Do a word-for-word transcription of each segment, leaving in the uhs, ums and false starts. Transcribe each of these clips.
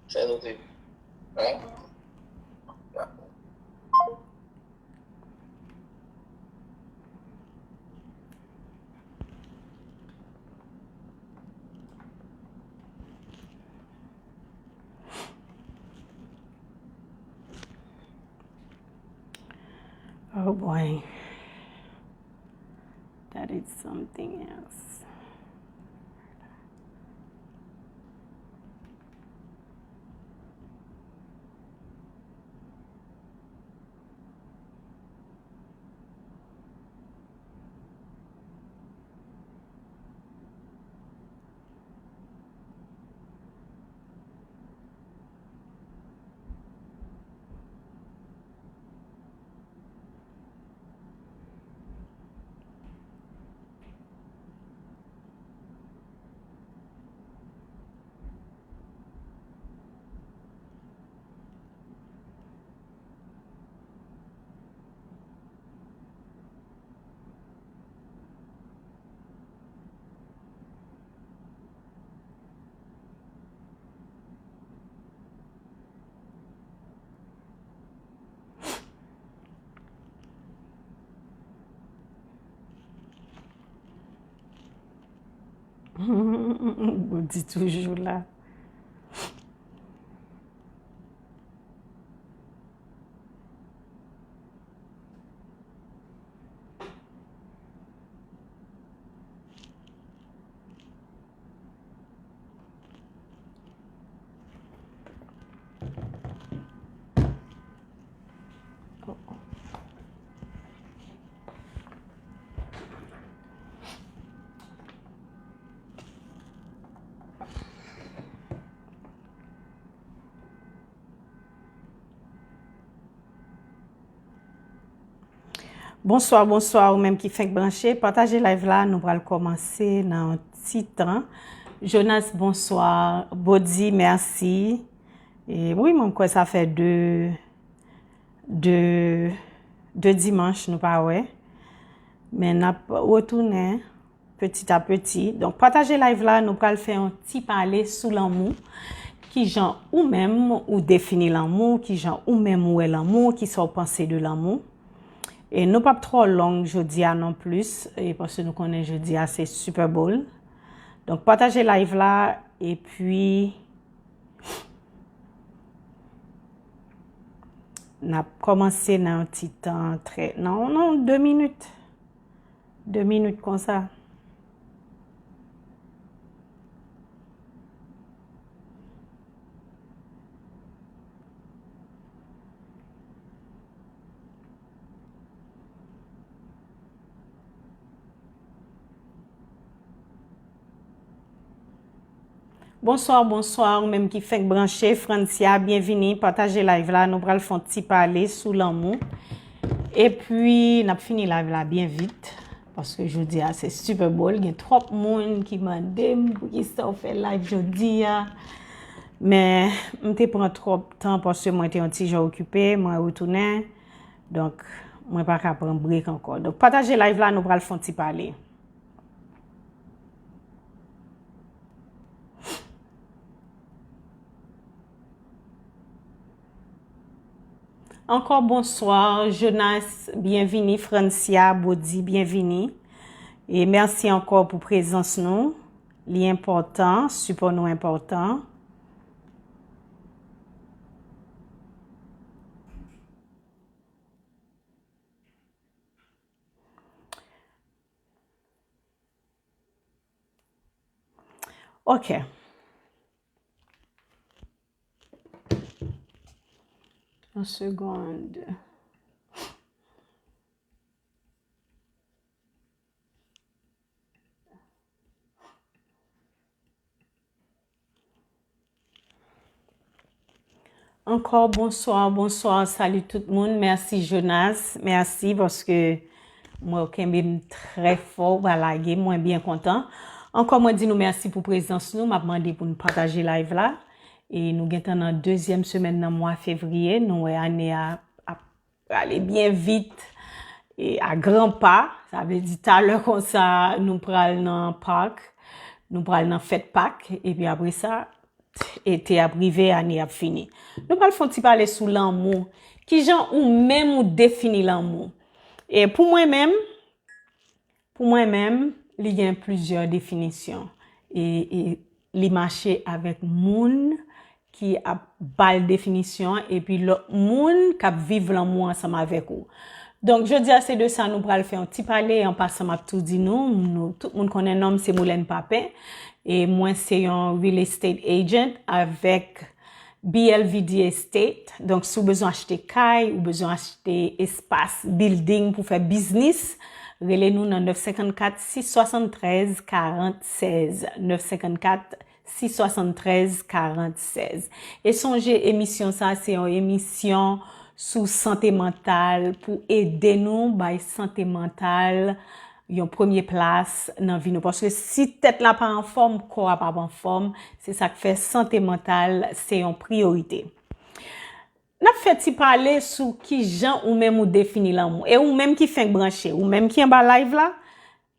Sè nou te. Hein? Oh boy. That is something else. Bondye toujou la. Bonswa, bonswa, ou menm ki fenk branche, pataje live la, nou pral kòmanse nan yon ti tan. Jonas, bonswa, Bodi, mèsi. E wi, mwen kwè sa fè de, de, de dimanch nou pa wè. Men n ap retounen peti a peti. Donk, pataje live la, nou pral fè yon ti pale sou lanmou. Kijan ou menm ou defini lanmou, kijan ou menm ou wè lanmou, kisa w panse de lanmou. E nou p ap twò long jodi a non plis, e paske nou konnen jodi a se Super Bowl. Donk, pataje live la, epi n ap kòmanse nan yon ti tan trè, nan, nan de minit. De minit konsa. Bonswa, bonswa, ou menm ki fenk branche, Francia, byenvini, pataje live la, nou pral fè yon ti pale sou lanmou. Epi, n ap fini live la byen vit, paske jodi a se Super Bowl, gen twòp moun ki mande m poukisa w fè live jodi a. Men, m te pran twòp tan paske mwen te yon ti jan okipe, mwen retounen. Donk, mwen pa ka pran break ankò. Donk, pataje live la, nou pral fè yon ti pale. Ankò bonswa, Jonas, byenvini, Francia, Bodi, byenvini. E mèsi ankò pou prezans nou. Li enpòtan, sipò nou enpòtan. Ok. Yon segond. Ankò, bonswa, bonswa, salut tout moun. Mèsi, Jonas. Mèsi paske mwen, ou kenbe m trè fò, ou pa lage m, mwen byen kontan. Ankò, mwen di nou mèsi pou prezans nou. M ap mande pou nou pataje live la. E nou gentan nan dezyèm semèn nan mwa fevriye. Nou wè ane a ap prale byen vit e a gran pa. Sa vle di talè konsa, nou pral nan Pak, nou pral nan fèt Pak. Epi apre sa, ete ap rive, ane ap fini. Nou pral fè yon ti pale sou lanmou. Kijan ou menm ou defini lanmou? E pou mwen menm, pou mwen menm, li gen plizyè definisyon. E, e li mache avèk moun ki ap ba l definisyon an, epi lòt moun k ap viv lanmou ansanm avèk ou. Donk, jodi a, se de sa nou pral fè yon ti pale. An pasan, m ap tou di nou, nou, tout moun konnen non m se Moulène Papin. E mwen, se yon real estate agent avèk B L V D Estate. Donk, si w bezwen achte kay, ou bezwen achte espas, building pou fè biznis, rele nou nan nèf senkannkat sis swasanntrèz karant sèz. Nèf senkannkat sis swasanntrèz karant sèz. E sonje, emisyon sa, se yon emisyon sou sante mantal, pou ede nou bay sante mantal yon premye plas nan vi nou. Paske si tèt la pa anfòm, kò a p ap anfòm. Se sa k fè sante mantal se yon priyorite. N ap fè ti pale sou kijan ou menm ou defini lanmou. E ou menm ki fenk branche, ou menm ki anba live la,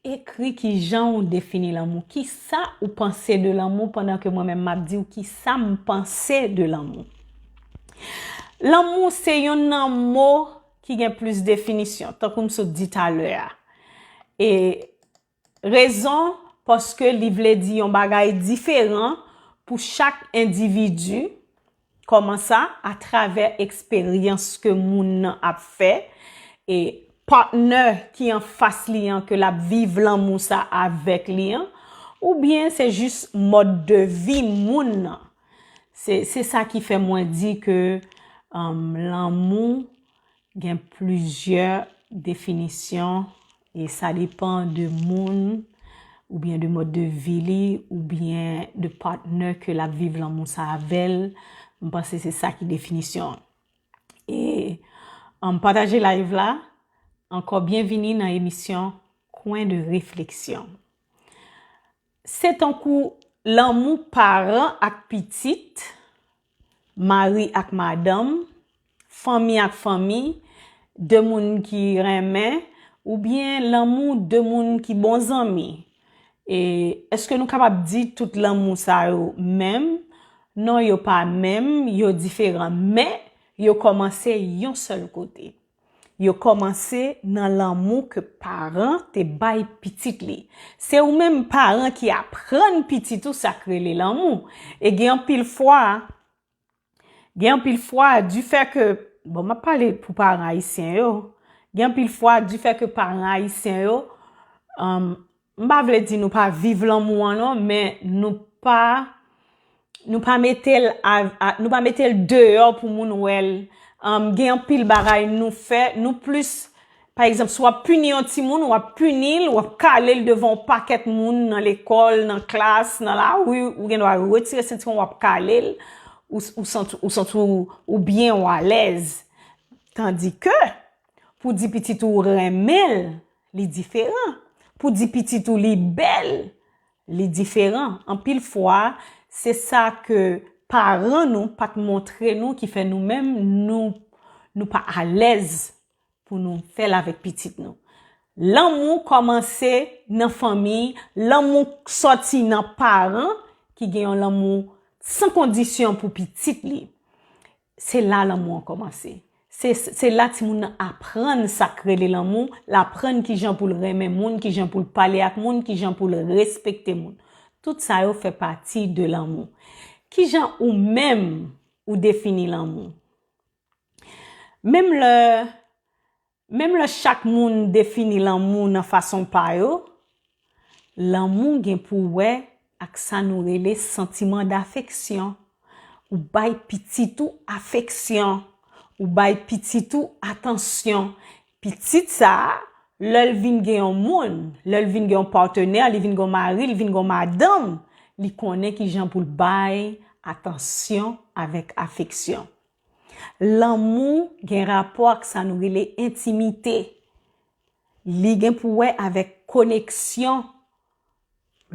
ekri kijan ou defini lanmou. Kisa ou panse de lanmou, pandan ke mwen menm m ap di w kisa m panse de lanmou. Lanmou se youn nan mo ki gen plis definisyon, tankou m sot di talè a. E rezon, paske li vle di yon bagay diferan pou chak endividi. Kòman sa? Atravè eksperyans ke moun nan ap fè, e patnè ki anfas li an, ke l ap viv lanmou sa avèk li an, oubyen se jis mòd de vi moun nan. Se, se sa ki fè mwen di ke, um, lanmou gen plizyè definisyon, e sa depann de moun, oubyen de mòd de vi li, oubyen de patnè ke l ap viv lanmou sa avè l. M panse se sa ki definisyon an. E, um, pataje live la. Ankò byenvini nan emisyon Kwen de refleksyon. Se tankou lanmou paran ak pitit, mari ak madanm, fanmi ak fanmi, de moun ki renmen, oubyen lanmou de moun ki bon zanmi. E èske nou kapab di tout lanmou sa yo menm? Non, yo pa menm, yo diferan, men yo kòmanse yon sèl kote. Yo kòmanse nan lanmou ke paran te bay pitit li. Se ou menm paran ki aprann pitit ou sa k rele lanmou. E gen anpil fwa, gen anpil fwa, difè ke, bon, m ap pale pou paran ayisyen yo, gen anpil fwa, difè ke paran ayisyen yo, um, m pa vle di nou pa viv lanmou an non, men nou pa, nou pa mete l a, a, nou pa mete l deyò pou moun wè l. Um, gen anpil bagay nou fè, nou plis, pa egzanp, si w ap pini yon timoun, w ap pini l, w ap kale l devan yon pakèt moun nan lekòl, nan klas, nan lari, ou gen dwa retire sentiman w, w ap kale l, ou, ou santi, ou santi w, ou byen, w alèz. Tandike, pou di pitit ou renmen l, li diferan. Pou di pitit ou li bèl, li diferan. Anpil fwa, se sa ke paran nou pa t montre nou ki fè nou menm, nou, nou pa alèz pou nou fè l avèk pitit nou. Lanmou kòmanse nan fanmi, lanmou sòti nan paran ki gen yon lanmou san kondisyon pou pitit li. Se la lanmou an kòmanse. Se, se la timoun nan aprann sa k rele lanmou, l aprann kijan pou l renmen moun, kijan pou l pale ak moun, kijan pou l respekte moun. Tout sa yo fè pati de lanmou. Kijan ou menm ou defini lanmou? Menm lè, menm lè chak moun defini lanmou nan fason pa yo, lanmou gen pou wè ak sa nou rele santiman dafeksyon. Ou bay pitit ou afeksyon. Ou bay pitit ou atansyon. Pitit sa a, lè l vin gen yon moun, lè l vin gen yon patnè, li vin gen yon mari, li vin gen yon madanm, li konnen kijan pou l bay atansyon avèk afeksyon. Lanmou gen rapò ak sa nou rele entimite. Li gen pou wè avèk koneksyon.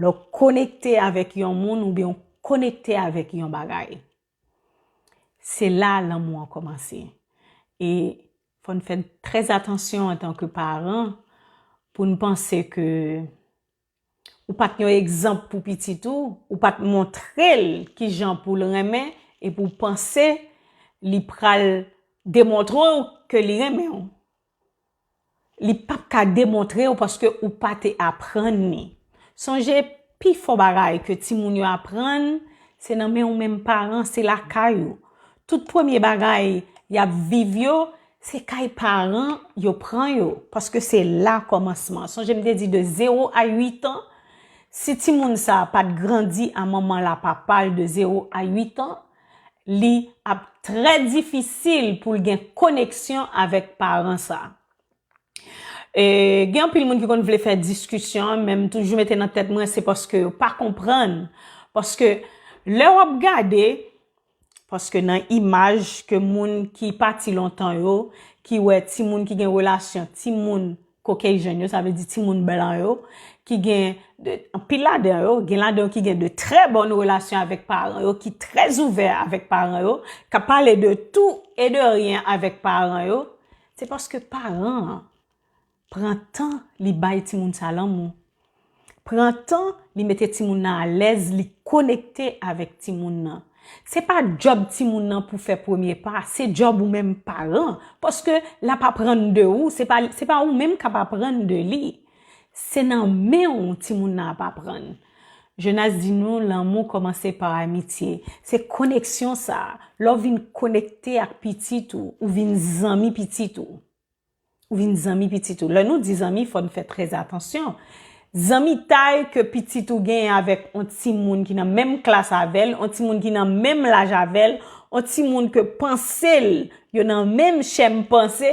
Lè w konekte avèk yon moun oubyen w konekte avèk yon bagay. Se la lanmou an kòmanse. E fò n fè trè atansyon antanke paran pou n panse ke Ou pa t yon egzanp pou pitit ou, ou pa t montre l ki jan pou l renmen, epi w panse li pral demontre w ke li renmen w. Li p ap ka demontre w paske ou pa te aprann li. Sonje, pi fò bagay ke timoun yo aprann, se nan men ou menm paran, se lakay ou. Tout premye bagay y ap viv yo, se kay paran yo pran yo, paske se la kòmansman. Sonje m te di de zewo a uit an, si timoun sa a pa t grandi a manman l a papa l de zewo a uit an, li ap trè difisil pou l gen koneksyon avèk paran sa. E, gen anpil moun ki konn vle fè diskisyon, men m toujou mete nan tèt mwen, se paske yo pa konprann. Paske lè w ap gade, paske nan imaj ke moun ki pati lontan yo, ki wè timoun ki gen relasyon, timoun Caucasian yo, sa vle di timoun blan yo, ki gen de, anpil ladan yo, gen ladan yo ki gen de trè bòn relasyon avèk paran yo, ki trè ouvè avèk paran yo, k ap pale de tout e de ryen avèk paran yo, se paske paran an pran tan li bay timoun sa lanmou. Pran tan li mete timoun nan alèz, li konekte avèk timoun nan. Se pa djòb timoun nan pou fè premye pa, se djòb ou menm paran, paske l ap aprann de ou, se pa, se pa ou menm k ap aprann de li. Se nan men w timoun nan ap aprann. Jonas di nou, lanmou kòmanse pa amitye. Se koneksyon sa a. Lè w vin konekte ak pitit ou, ou vin zanmi pitit ou. Ou vin zanmi pitit ou. Lè nou di zanmi, fò n fè trè atansyon. Zanmitay ke pitit ou genyen avèk on timoun ki nan menm klas avè l, on timoun ki nan menm laj avè l, on timoun ke panse l, yo nan menm chèm panse,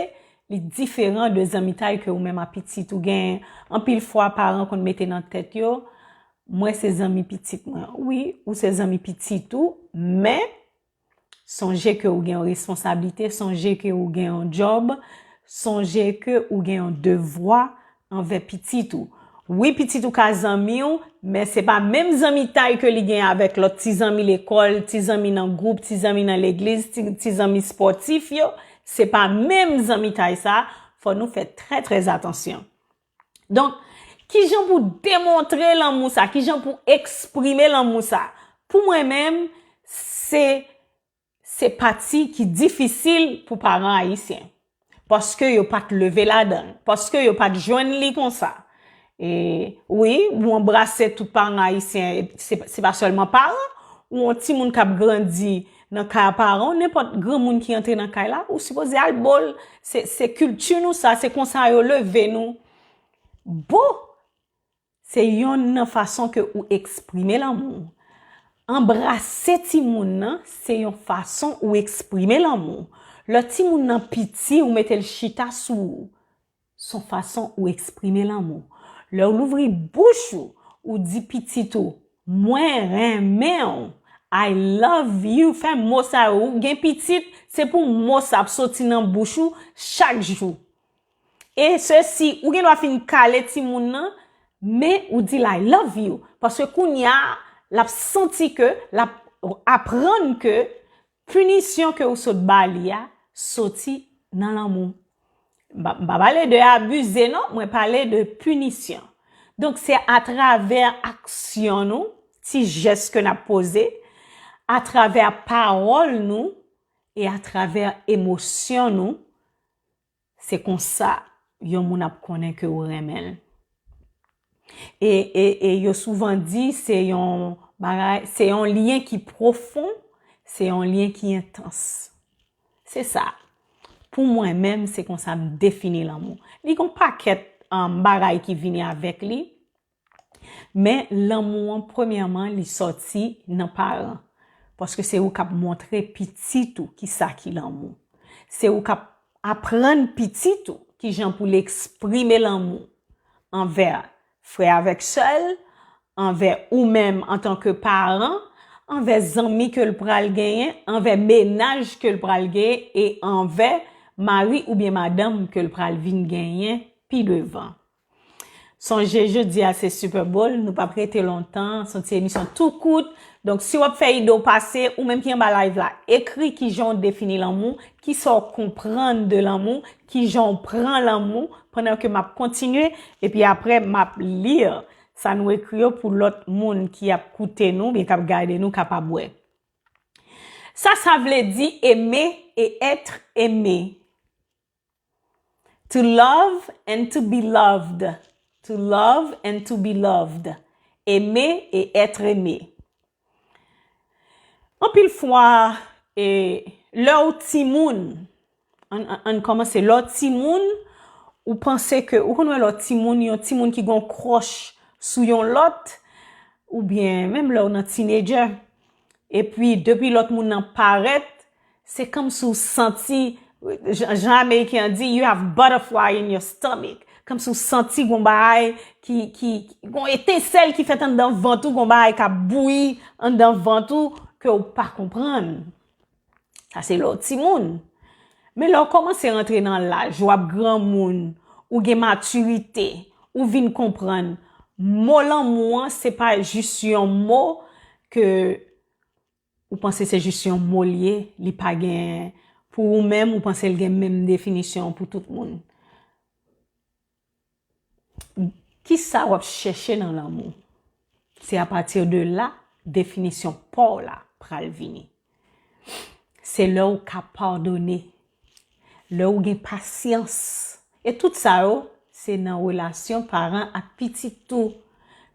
li diferan de zanmitay ke ou menm ak pitit ou genyen. Anpil fwa, paran konn mete nan tèt yo, mwen se zanmi pitit mwen. Wi, ou se zanmi pitit ou, men sonje ke ou gen yon responsablite, sonje ke ou gen yon djòb, sonje ke ou gen yon devwa anvè pitit ou. Wi, pitit ou ka zanmi w, men se pa menm zanmitay ke li gen avèk lòt ti zanmi lekòl, ti zanmi nan gwoup, ti zanmi nan legliz, ti, ti zanmi spòtif yo. Se pa menm zanmitay sa, fò nou fè trè, trè atansyon. Donk, kijan pou demontre lanmou sa, kijan pou eksprime lanmou sa? Pou mwen menm, se, se pati ki difisil pou paran ayisyen. Paske yo pa t leve ladan l, paske yo pa t jwenn li konsa. E, wi, ou anbrase tout paran ayisyen, e se, se pa sèlman paran, ou yon timoun k ap grandi nan kay a paran w, nenpòt granmoun ki antre nan kay la, ou sipoze al bo l. Se, se kilti nou sa, se konsa yo leve nou. Bo, se yonn nan fason ke ou eksprime lanmou. Anbrase timoun nan, se yon fason ou eksprime lanmou. Lè timoun nan piti, ou mete l chita sou ou. Se yon fason ou eksprime lanmou. Lè w louvri bouch ou, ou di pitit ou, "Mwen renmen w, I love you." Fè mo sa yo. Ou gen pitit, se pou mo sa ap soti nan bouch ou chak jou. E sesi, ou gen dwa fin kale timoun nan, men ou di l, "I love you." Paske kounye a, l ap santi ke, l ap aprann ke pinisyon ke ou sot ba li a soti nan lanmou. M pa, m pa pale de abize, non, mwen pale de pinisyon. Donk, se atravè aksyon nou, ti jès ke n ap poze, atravè pawòl nou, e atravè emosyon nou, se konsa yon moun ap konnen ke ou renmen l. E, e, e yo souvan di se yon bagay, se yon lyen ki pwofon, se yon lyen ki entans. Se sa. Pou mwen menm, se konsa m defini lanmou. Li gon pakèt, um, bagay ki vini avèk li, men lanmou an, premyèman, li sòti nan paran. Paske se ou k ap montre pitit ou kisa ki lanmou. Se ou k ap aprann pitit ou kijan pou l eksprime lanmou anvè frè avèk sè l, anvè ou menm antanke paran, anvè zanmi ke l pral genyen, anvè mennaj ke l pral genyen e anvè mari oubyen madanm ke l pral vin genyen pi devan. Sonje, jodi a se Super Bowl, nou p ap rete lontan, se yon ti emisyon tou kout. Donk, si w ap fè ide w pase, ou menm ki anba live la, ekri kijan w defini lanmou, kisa w konprann de lanmou, kijan w pran lanmou, pandan ke m ap kontinye, epi apre, m ap li Sa nou ekri yo pou lòt moun ki ap koute nou, oubyen k ap gade nou kapab wè. Sa, sa vle di aimer et être aimé. To love and to be loved. To love and to be loved. Aimer et être aimé. Anpil fwa, e, lè w timoun, ann, ann, ann kòmanse, lè w timoun, ou panse ke, ou konn wè lè w timoun, yon timoun ki gon crush sou yon lòt, oubyen menm lè w nan teenager, epi depi lòt moun nan parèt, se kòmsi w santi, jan, jan Ameriken an di, you have butterfly in your stomach. Kòmsi w santi gon bagay ki, ki, gon etensèl ki fèt anndan vant ou, gon bagay k ap bouyi anndan vant ou ke w pa konprann. Sa se lè w timoun. Men lè w kòmanse rantre nan laj, w ap granmoun, ou gen matirite, ou vin konprann, mo lanmou an, se pa jis yon mo ke ou panse se jis yon mo l ye, li pa gen, pou ou menm, ou panse l gen menm definisyon pou tout moun. Kisa w ap chèche nan lanmou? Se apati de la, definisyon pa w la pral vini. Se lè w ka padone, lè w gen pasyans. E tout sa yo, se nan relasyon paran ak pitit ou.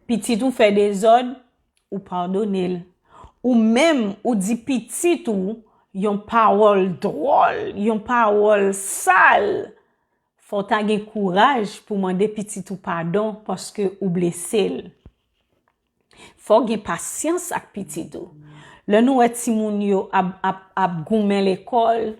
Pitit ou fè dezòd, ou padone l. Ou menm, ou di pitit ou yon pawòl dwòl, yon pawòl sal, fò w ta gen kouraj pou mande pitit ou padon paske ou blese l. Fò w gen pasyans ak pitit ou. Lè nou wè timoun yo ap, ap, ap goumen lekòl,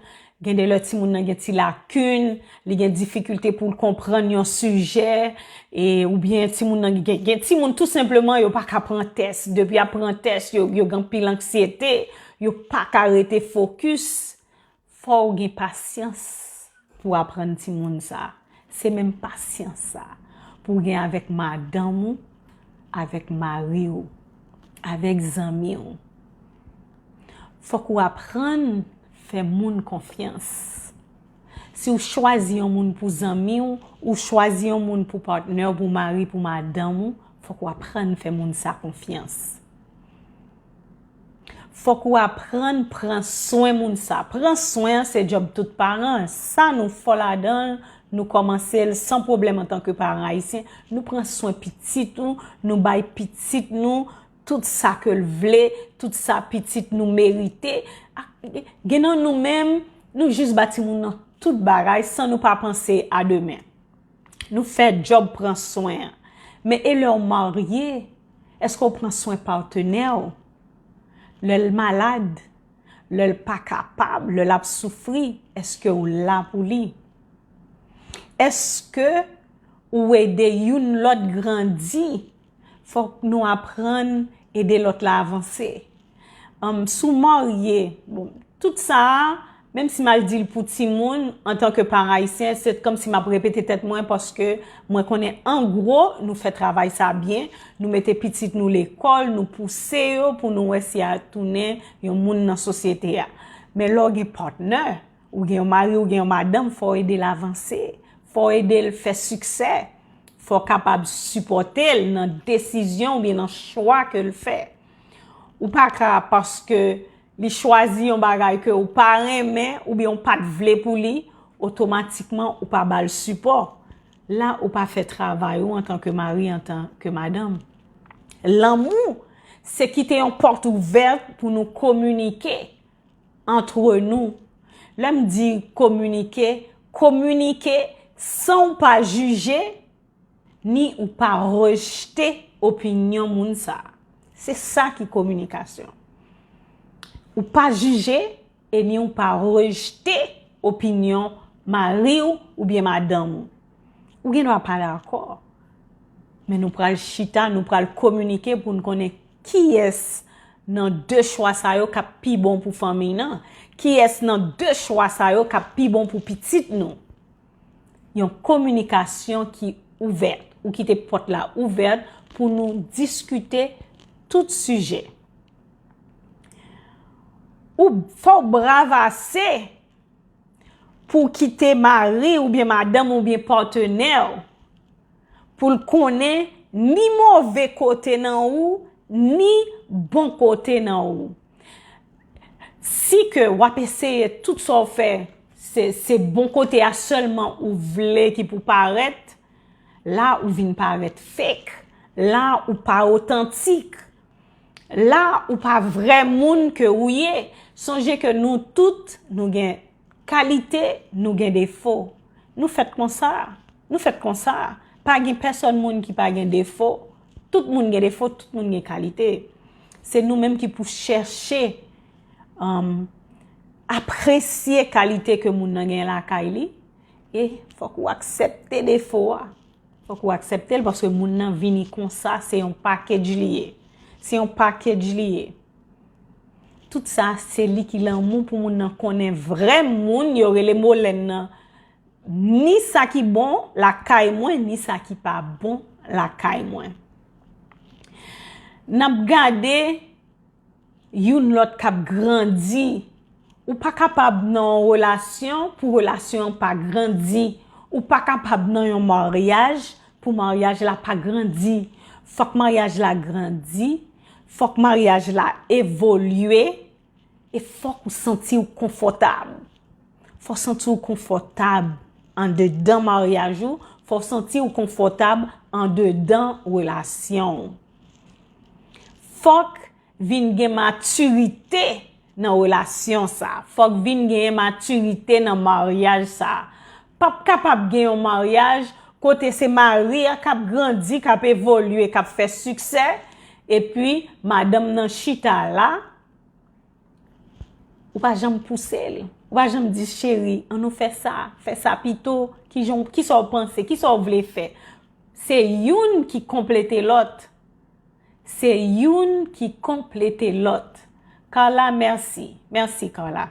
gen de lè timoun nan gen ti lakin, li gen difikilte pou l konprann yon sijè, e, oubyen timoun nan gen, gen timoun tou senpleman yo pa ka pran tès. Depi y ap pran tès, yo, yo gen anpil anksyete, yo pa ka rete fokis. Fò w gen pasyans pou w aprann timoun sa. Se menm pasyans sa pou w gen avèk madanm ou, avèk mari w, avèk zanmi w. Fòk ou aprann fè moun konfyans. Si w chwazi yon moun pou zanmi w, ou chwazi yon moun pou patnè w, pou mari, pou madanm ou, fòk ou aprann fè moun sa konfyans. Fòk ou aprann pran swen moun sa. Pran swen an se djòb tout paran. Sa nou fò ladan l, nou kòmanse l san pwoblèm antanke paran ayisyen. Nou pran swen pitit nou, nou bay pitit nou tout sa ke l vle, tout sa pitit nou merite. Ak, gen nan nou menm, nou jis ba timoun nan tout bagay san nou pa panse a demen. Nou fè djòb pran swen an. Men e lè w marye, èske w pran swen patnè w? Lè l malad, lè l pa kapab, lè l ap soufri, èske w la pou li? Èske ou ede youn lòt grandi? Fòk nou aprann ede lòt la avanse. Ann, si w marye, bon, tout sa a, menm si m al di l pou timoun, antanke paran ayisyen, se kòmsi m ap repete tèt mwen, paske mwen konnen an gwo, nou fè travay sa byen, nou mete pitit nou lekòl, nou pouse yo pou nou wè si y a tounen yon moun nan sosyete a. Men lè w gen patnè, ou gen yon mari, ou gen yon madanm, fò w ede l avanse, fò w ede l fè siksè, fò w kapab sipòte l nan desizyon oubyen nan chwa ke l fè. Ou pa ka, paske li chwazi yon bagay ke w pa renmen oubyen w pa t vle pou li, otomatikman ou pa ba l sipò. La, ou pa fè travay ou antanke mari, antanke madanm. Lanmou, se kite yon pòt ouvè pou nou kominike antre nou. Lè m di kominike, kominike san w pa jije, ni ou pa rejte opinyon moun sa a. Se sa ki kominikasyon. Ou pa jije e ni ou pa rejte opinyon mari w oubyen madanm ou. Ou gen dwa pa dakò, men nou pral chita, nou pral kominike pou n konnen kiyès nan de chwa sa yo k ap pi bon pou fanmiy nan, kiyès nan de chwa sa yo k ap pi bon pou pitit nou. Yon kominikasyon ki ouvèt. Ou kite pòt la ouvèt pou nou diskite tout sijè. Ou fò w brav ase pou w kite mari oubyen madanm oubyen patnè w pou l konnen ni move kote nan ou, ni bon kote nan ou. Si ke w ap eseye tout sa w fè, se, se bon kote a sèlman ou vle ki pou parèt, la ou vin parèt fake, la ou pa otantik, la ou pa vrè moun ke ou ye. Sonje ke nou tout, nou gen kalite, nou gen defo. Nou fèt konsa. Nou fèt konsa. Pa gen pèsòn moun ki pa gen defo. Tout moun gen defo, tout moun gen kalite. Se nou menm ki pou chèche, um, apresye kalite ke moun nan gen lakay li. E fòk ou aksepte defo a. Fòk ou aksepte l paske moun nan vini konsa, se yon package li ye. Se yon package li ye. Tout sa, se li ki lanmou pou moun nan konnen vrè moun yo rele Molène nan. Ni sa ki bon lakay mwen, ni sa ki pa bon lakay mwen. N ap gade youn lòt k ap grandi. Ou pa kapab nan yon relasyon pou relasyon an pa grandi. Ou pa kapab nan yon maryaj pou maryaj la pa grandi. Fòk maryaj la grandi. Fòk maryaj la evolye. E fòk ou santi w konfòtab. Fò w santi w konfòtab andedan maryaj ou. Fò w santi w konfòtab andedan relasyon w. Fòk vin gen matirite nan relasyon sa. Fòk vin gen matirite nan maryaj sa. P ap kapab gen yon maryaj kote se mari a k ap grandi, k ap evolye, k ap fè siksè, epi madanm nan chita la, ou pa janm pouse l. Ou pa janm di, "Cheri, ann nou fè sa, fè sa pito, kijan, kisa w panse, kisa w vle fè?" Se youn ki konplete lòt. Se youn ki konplete lòt. Carla, mèsi. Mèsi, Carla.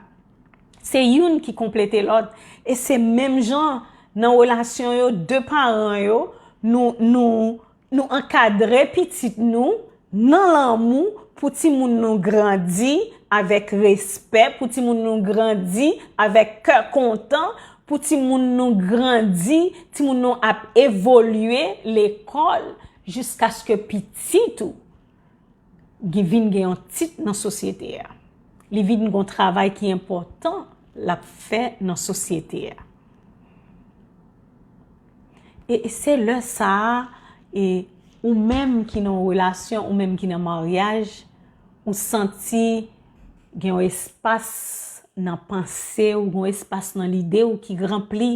Se youn ki konplete lòt. E se menm jan nan relasyon yo, de paran yo, nou, nou, nou ankadre pitit nou nan lanmou pou timoun nou grandi avèk respè, pou timoun nou grandi avèk kè kontan, pou timoun nou grandi, timoun nou ap evolye lekòl jiskaske pitit ou gen, vin gen yon tit nan sosyete a. Li vin gen yon travay ki enpòtan l ap fè nan sosyete a. E, e se lè sa a, e ou menm ki nan yon relasyon, ou menm ki nan maryaj, ou santi gen yon espas nan panse w, gen yon espas nan lide w ki ranpli.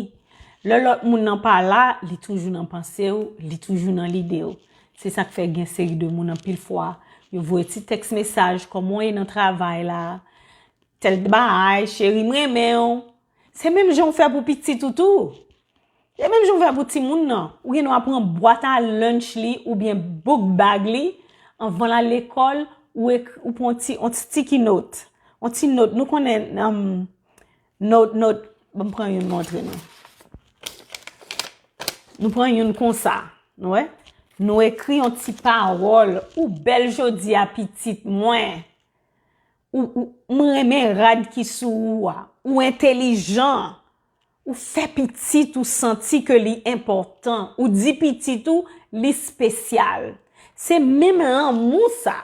Lè lòt moun nan pa la, li toujou nan panse w, li toujou nan lide w. Se sa k fè gen seri de moun anpil fwa, yo voye ti tèks mesaj, "Kòman w ye nan travay la? Tèl bagay, cheri, m renmen w." Se menm jan w fè pou pitit ou tou. Se menm jan w fè pou timoun nan. Ou gen dwa pran bwat a lunch li oubyen book bag li, anvan l al lekòl, ou ekri, ou pran yon ti, yon ti sticky note. Yon ti nòt. Nou konnen, um, nòt, nòt, ban m pran youn montre nou. Nou pran youn konsa, nou wè? Nou ekri yon ti pawòl, "Ou bèl jodi a, pitit mwen." Ou, ou, "M renmen rad ki sou ou a." Ou entèlijan. Ou fè pitit ou santi ke li enpòtan. Ou di pitit ou li espesyal. Se menm lanmou sa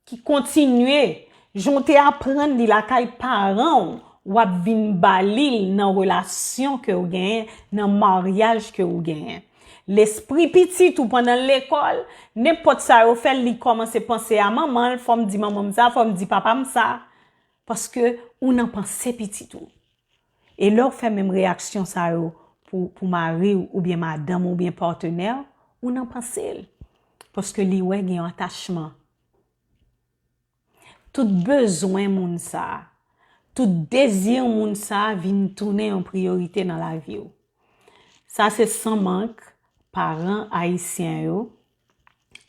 ki kontinye. Jan w te aprann li lakay paran w, w ap vin ba li l nan relasyon ke w genyen, nan maryaj ke w genyen. Lespri pitit ou pandan l lekòl, nenpòt sa yo fè l, li kòmanse panse a manman l, "Fò m di manman m sa, fò m di papa m sa." Paske ou nan panse pitit ou. E lè w fè menm reyaksyon sa yo pou, pou mari w oubyen madanm ou oubyen patnè w, ou nan panse l. Paske li wè gen yon atachman. Tout bezwen moun sa a, tout dezi moun sa a vin tounen yon priyorite nan lavi w. Sa se san mank paran ayisyen yo,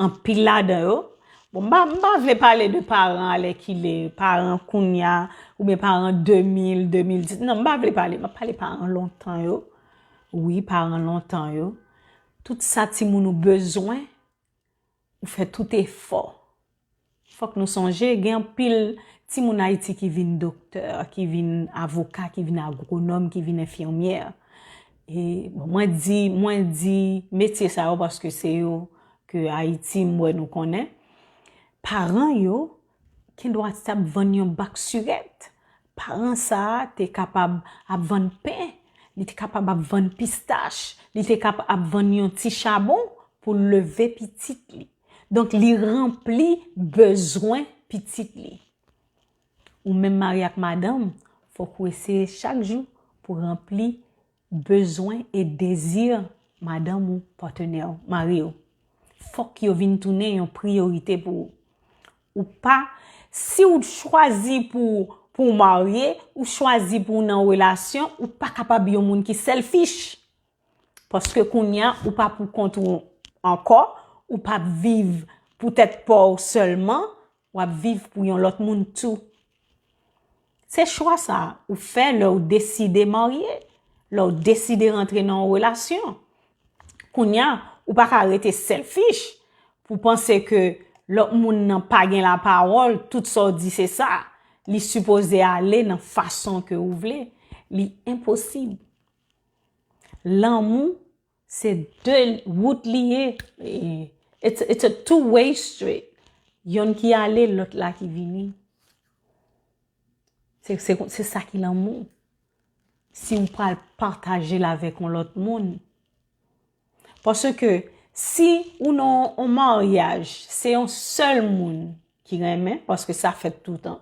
anpil ladan yo. Bon, m pa, m pa vle pale de paran alèkile, paran kounya, oubyen paran de mil, de mil dis. Non, m pa vle pale. M ap pale paran lontan yo. Wi, paran lontan yo. Tout sa timoun ou bezwen, ou fè tout efò. Fòk nou sonje, gen anpil timoun Ayiti ki vin doktè, ki vin avoka, ki vin agwonòm, ki vin enfimyè. E, bon, mwen di, mwen di metye sa yo paske se yo Ayiti, m wè nou konnen, paran yo gendwa t ap vann yon bak sirèt. Paran sa a te kapab ap vann pen, li te kapab ap vann pistach, li te kapab ap vann yon ti chabon pou l leve pitit li. Donk, li ranpli bezwen pitit li. Ou menm mari ak madanm, fòk ou eseye chak jou pou ranpli bezwen e dezi madanm ou, patnè w, mari w. Fòk yo vin tounen yon priyorite pou ou. Ou pa, si w chwazi pou, pou w marye, ou chwazi pou w nan relasyon, ou pa kapab yon moun ki selfish. Paske kounye a, ou pa pou kont ou ankò, ou p ap viv pou tèt pa w sèlman, w ap viv pou yon lòt moun tou. Se chwa sa ou fè lè w deside marye, lè w deside rantre nan yon relasyon. Kounye a, ou pa ka rete selfish pou panse ke lòt moun nan pa gen lapawòl, tout sa w di se sa. Li sipoze ale nan fason ke ou vle. Li enposib. Lanmou, se de wout li ye. E, it's, it's a two-way street. Yonn ki ale, lòt la ki vini. Se, se, se sa ki lanmou. Si w pral pataje l avèk yon lòt moun. Paske si ou nan yon maryaj, se yon sèl moun ki renmen, paske sa fèt toutan.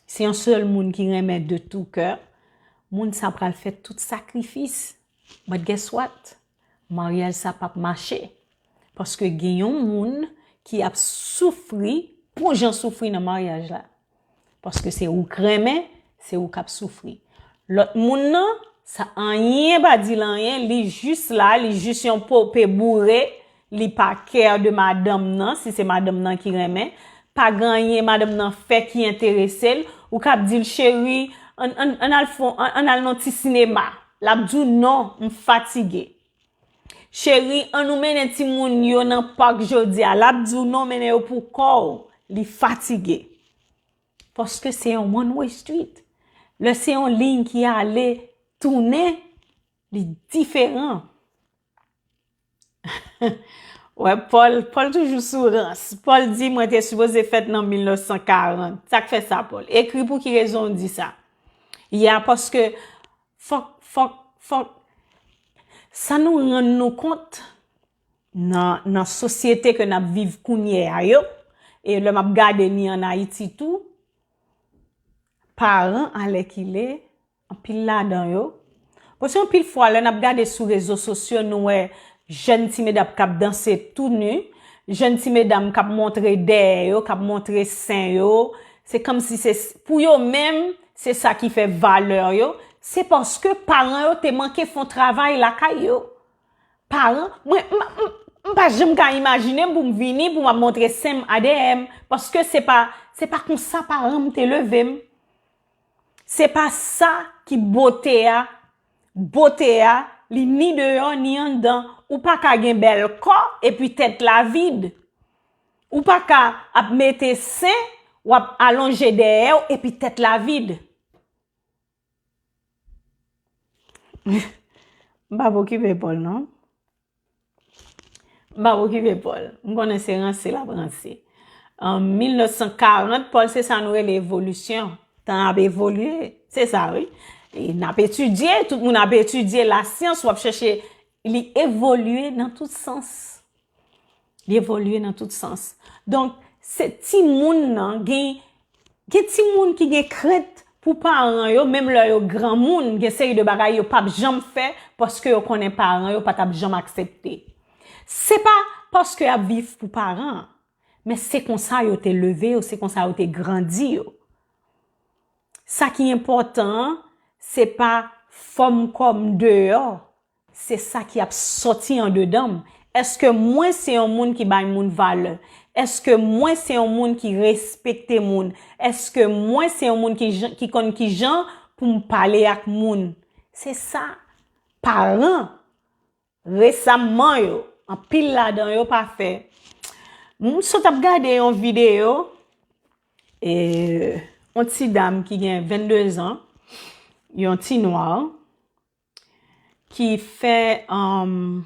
Se yon sèl moun ki renmen de tout cœur, moun sa pral fè tout sakrifis. But guess what? Maryaj sa p ap mache. Paske gen yon moun ki ap soufri, pou jan soufri nan maryaj la. Paske se ou k renmen, se ou k ap soufri. Lòt moun nan, sa anyen pa di l anyen, li jis la, li jis yon pope boure, li pa care de madanm nan, si se madanm nan ki renmen, pa gen anyen madanm nan fè ki enterese l, ou k ap di l, cheri, ann, ann, ann al fon, ann, ann al nan ti sinema. L ap di w, non, m fatige. Cheri, ann nou mennen timoun yo nan pak jodi a. L ap di w, non, mennen yo pou kò w. Li fatige. Paske se yon one way street. Lè se yon liy ki ale, tounen, li diferan. Wè, Pòl, Pòl toujou sou rans. Pòl di, mwen te sipoze fèt nan mil nèf san karant. Sa k fè sa, Pòl? Ekri pou ki rezon w di sa. Ya, paske fòk, fòk, fòk, sa nou rann nou kont nan, nan sosyete ke n ap viv kounye a yo, e lè m ap gade ni ann Ayiti tou, paran alèkile, anpil ladan yo. Paske anpil fwa, lè n ap gade sou rezo sosyo, nou wè jèn ti medam k ap danse tou ni, jèn ti medam k ap montre dèyè yo, k ap montre sen yo. Se kòmsi se, pou yo menm, se sa ki fè valè yo. Se paske paran yo te manke fè yon travay lakay yo. Paran, mwen, m, m, m pa janm ka imajine m pou m vini, pou m ap montre sen m a dèyè m, paske se pa, se pa konsa paran m te leve m. Se pa sa ki bote a. Bote a, li ni deyò, ni anndan. Ou pa ka gen bèl kò, epi tèt la vid. Ou pa ka ap mete sen, w ap alonje dèyè w, epi tèt la vid. M pa okipe Pòl, non. M pa okipe Pòl. M konnen se ranse l ap ranse. An mil nèf san karant, Pòl, se sa nou rele evolisyon. Tan ap evolye. Se sa, wi. E n ap etidye, tout moun ap etidye lasyans, w ap chèche, li evolye nan tout sans. Li evolye nan tout sans. Donk, se timoun nan, gen, gen timoun ki gen krent pou paran yo, menm lè yo granmoun, gen seri de bagay yo p ap janm fè, paske yo konnen paran yo pa t ap janm aksepte. Se pa paske y ap viv pou paran, men se konsa yo te leve yo, se konsa yo te grandi yo. Sa ki enpòtan an, se pa fòm kò m deyò, se sa ki ap sòti andedan m. Èske mwen se yon moun ki bay moun valè? Èske mwen se yon moun ki respekte moun? Èske mwen se yon moun ki jan, ki konn ki jan pou m pale ak moun? Se sa. Paran, resamman yo, anpil ladan yo pa fè. M sot ap gade yon videyo, e, yon ti dam ki gen vennde zan, yon ti nwa, ki fè, um,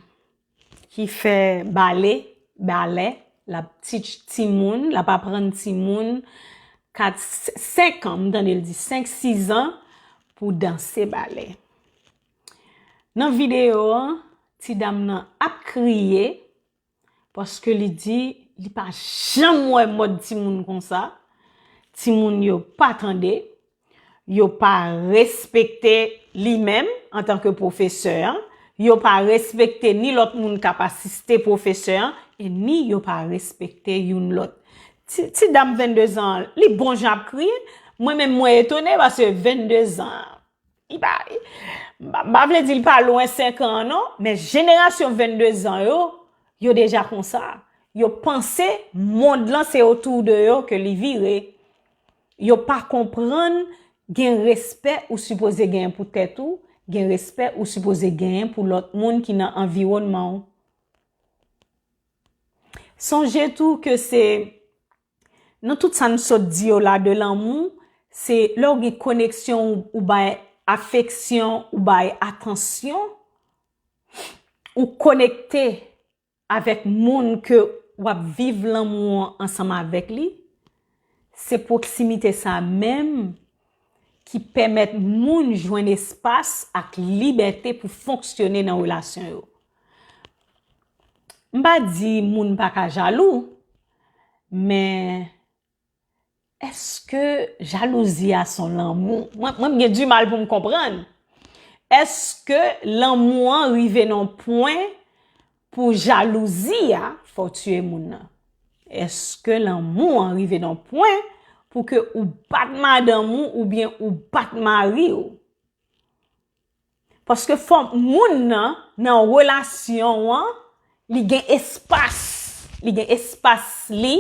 ki fè bale balè, l ap teach timoun, l ap aprann timoun kat, senk an, m tande l di senk, sis an pou danse balè. Nan videyo an, ti dam nan ap kriye paske li di li pa janm wè mòd timoun konsa. Timoun yo pa tande, yo pa respekte li menm antanke pwofesè an, yo pa respekte ni lòt moun k ap asiste pwofesè an, e ni yo pa respekte youn lòt. Ti, ti dam vennde zan an, li bon jan ap kriye. Mwen menm, mwen etone paske vennde zan an, li pa, m pa, m pa vle di l pa lwen senk an an non, men jenerasyon vennde zan yo, yo deja konsa. Yo panse mond lan se otou de yo ke li vire. Yo pa konprann gen respè ou sipoze genyen pou tèt ou, gen respè ou sipoze genyen pou lòt moun ki nan anviwònman w. Sonje tou ke se, nan tout sa n sot di yo la de lanmou, se lè w gen koneksyon, ou, ou bay afeksyon, ou bay atansyon, ou konekte avèk moun ke w ap viv lanmou an ansanm avèk li, se pwoksimite sa menm ki pèmèt moun jwenn espas ak libète pou fonksyone nan relasyon yo. M pa di moun pa ka jalou, men èske jalouzi a se yon lanmou? Mwen, mwen, m gen dimal pou m konprann. Èske lanmou an rive nan yon pwen pou jalouzi a fè w tiye moun nan? Èske lanmou an rive nan yon pwen pou ke ou bat madanm ou oubyen ou bat mari w? Paske fò moun nan, nan relasyon an, li gen espas. Li gen espas li,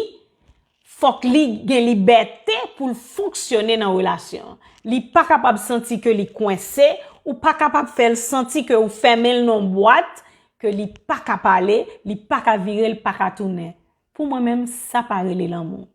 fòk li gen libète pou l fonksyone nan relasyon an. Li pa kapab santi ke li kwense, ou pa kapab fè l santi ke ou fèmen l nan yon bwat, ke li pa ka pale, li pa ka vire, li pa ka tounen. Pou mwen menm, sa pa rele lanmou.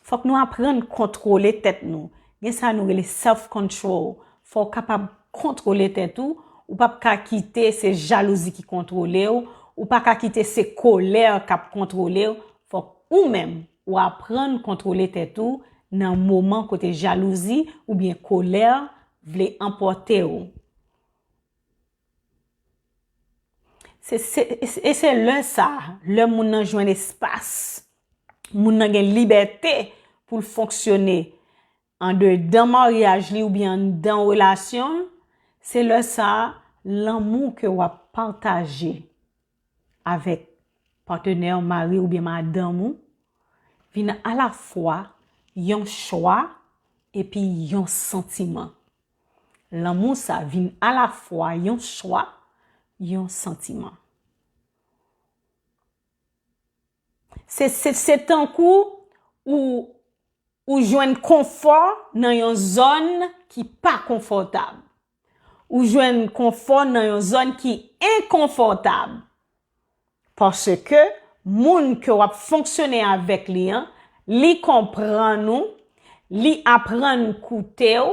Fòk nou aprann kontwole tèt nou. Gen sa nou rele self control. Fò w kapab kontwole tèt ou. Ou p ap ka kite se jalouzi ki kontwole w. Ou pa ka kite se kolè k ap kontwole w. Fòk ou menm, ou aprann kontwole tèt ou nan moman kote jalouzi oubyen kolè vle anpòte w. Se, se, e se lè sa, lè moun nan jwenn espas, moun nan gen libète pou l fonksyone andedan maryaj li oubyen anndan relasyon l, se lè sa, lanmou ke w ap pataje avèk patnè w, mari w oubyen madanm ou, vin alafwa yon chwa epi yon santiman. Lanmou sa vin alafwa yon chwa, yon santiman. Se, se, se tankou ou, ou jwenn konfò nan yon zòn ki pa konfòtab. Ou jwenn konfò nan yon zòn ki enkonfòtab. Paske moun ke w ap fonksyone avèk li an, li konprann ou, li aprann koute w,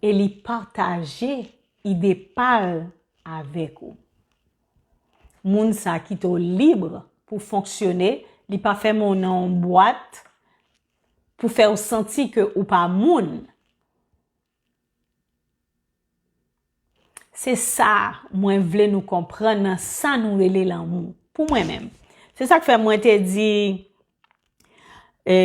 e li pataje ide pa l avèk ou. Moun sa kite w lib pou fonksyone, li pa fèmen w nan yon bwat pou fè w santi ke ou pa moun. Se sa mwen vle nou konprann nan sa nou rele lanmou. Pou mwen menm. Se sa k fè mwen te di, e,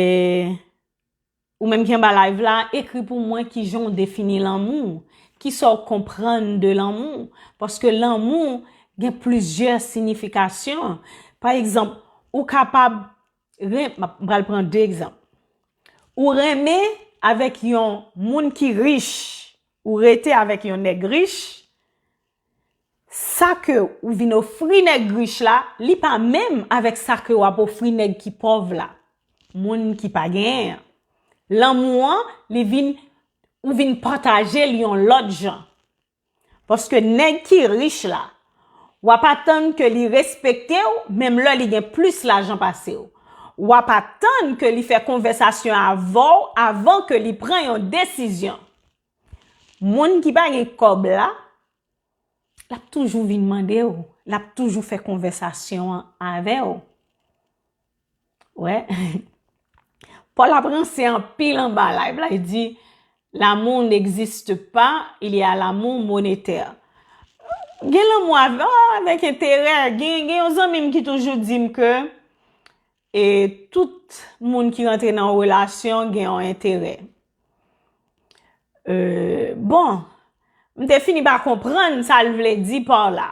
ou menm ki anba live la, ekri pou mwen kijan w defini lanmou, kisa w konprann de lanmou. Paske lanmou gen plizyè siyifikasyon. Pa egzanp, ou kapab ren-, m ap, m pral pran de egzanp. Ou renmen avèk yon moun ki rich, ou rete avèk yon nèg rich, sa ke ou vin ofri nèg rich la, li pa menm avèk sa ke w ap ofri nèg ki pòv la, moun ki pa genyen an. Lanmou an, li vin, ou vin pataje l yon lòt jan. Paske nèg ki rich la, w ap atann ke li respekte w, menm lè li gen plis lajan pase w. W ap atann ke li fè konvèsasyon avè w avan ke li pran yon desizyon. Moun ki pa gen kòb la, l ap toujou vin mande w, l ap toujou fè konvèsasyon an avè w. Wè. Pòl ap ranse anpil anba live la, li di, l'amour n'existe pas, il y a l'amour monétaire. Gen lanmou avè, avèk enterè. Gen, gen yon zanmi m ki toujou di m ke e tout moun ki rantre nan yon relasyon gen yon enterè. E, bon, m te fini pa konprann sa l vle di pa la.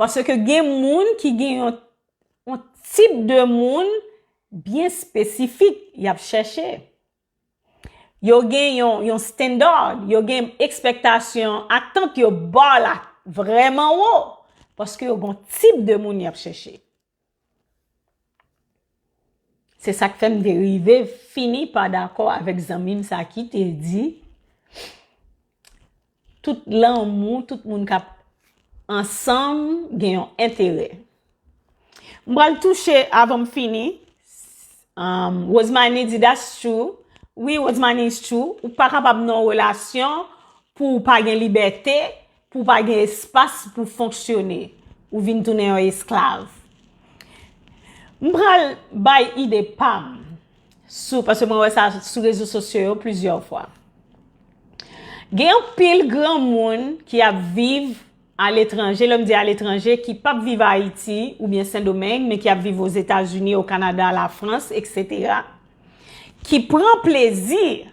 Paske gen moun ki gen yon, yon tip de moun byen espesifik y ap chèche. Yo gen yon, yon standard, yo gen ekspektasyon, atant yo ba la vrèman wo, paske yo gen yon tip de moun y ap chèche. Se sa k fè m te rive fini pa dakò avèk zanmi m sa ki te di, tout lanmou, tout moun k ap ansanm gen yon enterè. M pral touche avan m fini. Um, Rosemary di, that's true. Wi, Rosemary, is true. Ou pa kapab nan yon relasyon pou w pa gen libète, pou w pa gen espas pou fonksyone. Ou vin tounen yon esklav. M pral bay ide pa m sou, paske mwen wè sa sou rezo sosyo yo plizyè fwa. Gen anpil granmoun ki ap viv aletranje, lè m di aletranje, ki p ap viv Ayiti oubyen Sendomeng, men ki ap viv Ozetazini, o Kanada, Lafrans, etsetera, ki pran plezi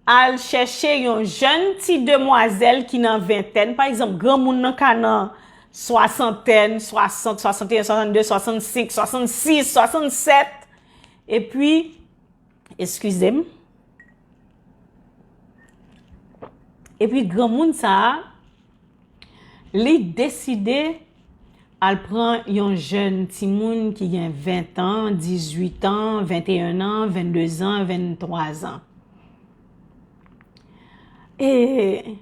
al chèche yon jèn ti demwazèl ki nan ventèn, pa egzanp, granmoun nan ka nan swasantèn, swasant, swasanteyen, swasannde, swasannsenk, swasannsis, swasannsèt, epi, eskize m, epi granmoun sa a, li deside al pran yon jèn timoun ki gen ven an, dizuit an, venteyen an, venndezan, venntwazan. E,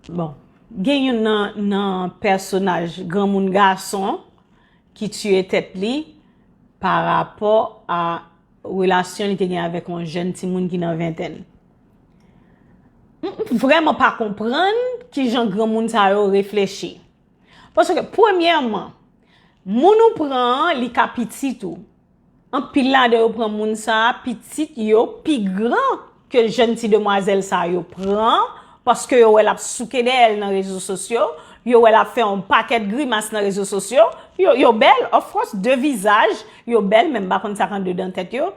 bon, gen youn nan, nan pèsonaj granmoun gason ki tiye tèt li pa rapò a relasyon li te gen avèk yon jèn timoun ki nan ventèn. M vrèman pa konprann kijan granmoun sa yo reflechi. Paske, premyèman, moun ou pran an, li ka pitit ou. Anpil ladan yo pran moun sa a, pitit yo pi gran ke jèn ti demwazèl sa a yo pran, paske yo wè l ap souke dèyè l nan rezo sosyo, yo wè l ap fè yon pakèt grimas nan rezo sosyo, yo, yo bèl, of course, de vizaj, yo bèl, men m pa konn sa k anndedan tèt yo.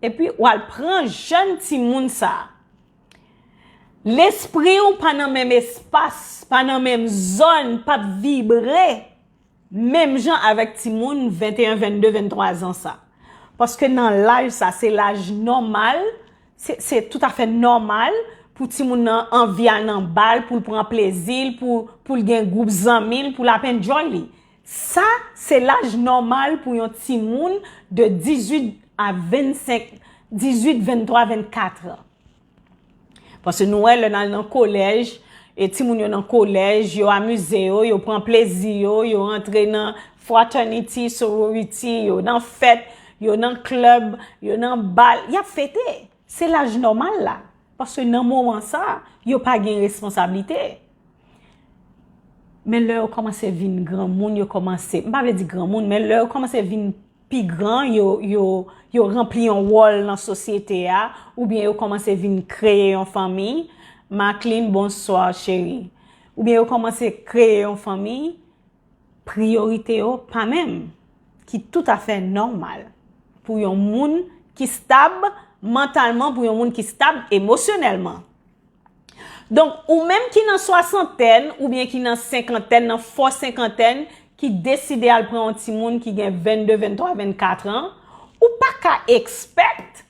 Epi, w al pran jèn timoun sa a. Lespri w pa nan menm espas, pa nan menm zòn, p ap vibre menm jan avèk timoun venteyen, vennde, venntwa zan sa. Paske nan laj sa, se laj nòmal, se, se toutafè nòmal pou timoun nan anvi al nan bal, pou l pran plezi l, pou, pou l gen gwoup zanmi l, pou l ap enjoy li. Sa, se laj nòmal pou yon timoun de dizuit a vennsenk, dizuit, venntwa, vennkat an. Paske nou wè lè n al nan kolèj, e timoun yo nan kolèj, yo amize yo, yo pran plezi yo, yo rantre nan fraternity, sorority, yo nan fèt, yo nan club, yo nan bal, y ap fete. Se laj nòmal la. Paske nan moman sa, yo pa gen responsablite. Men lè yo kòmanse vin granmoun, yo kòmanse, m pa vle di granmoun, men lè yo kòmanse vin pi gran, yo, yo, yo ranpli yon wòl nan sosyete a, oubyen yo kòmanse vin kreye yon fanmi. Macklin, bonswa, cheri. Oubyen yo kòmanse kreye yon fanmi, priyorite yo pa menm, ki toutafè nòmal pou yon moun ki stab mantalman, pou yon moun ki stab emosyonèlman. Donk, ou menm ki nan swasantèn oubyen ki nan senkantèn, nan fò senkantèn, ki deside al pran yon timoun ki gen vennde, venntwa, vennkat an, ou pa ka expect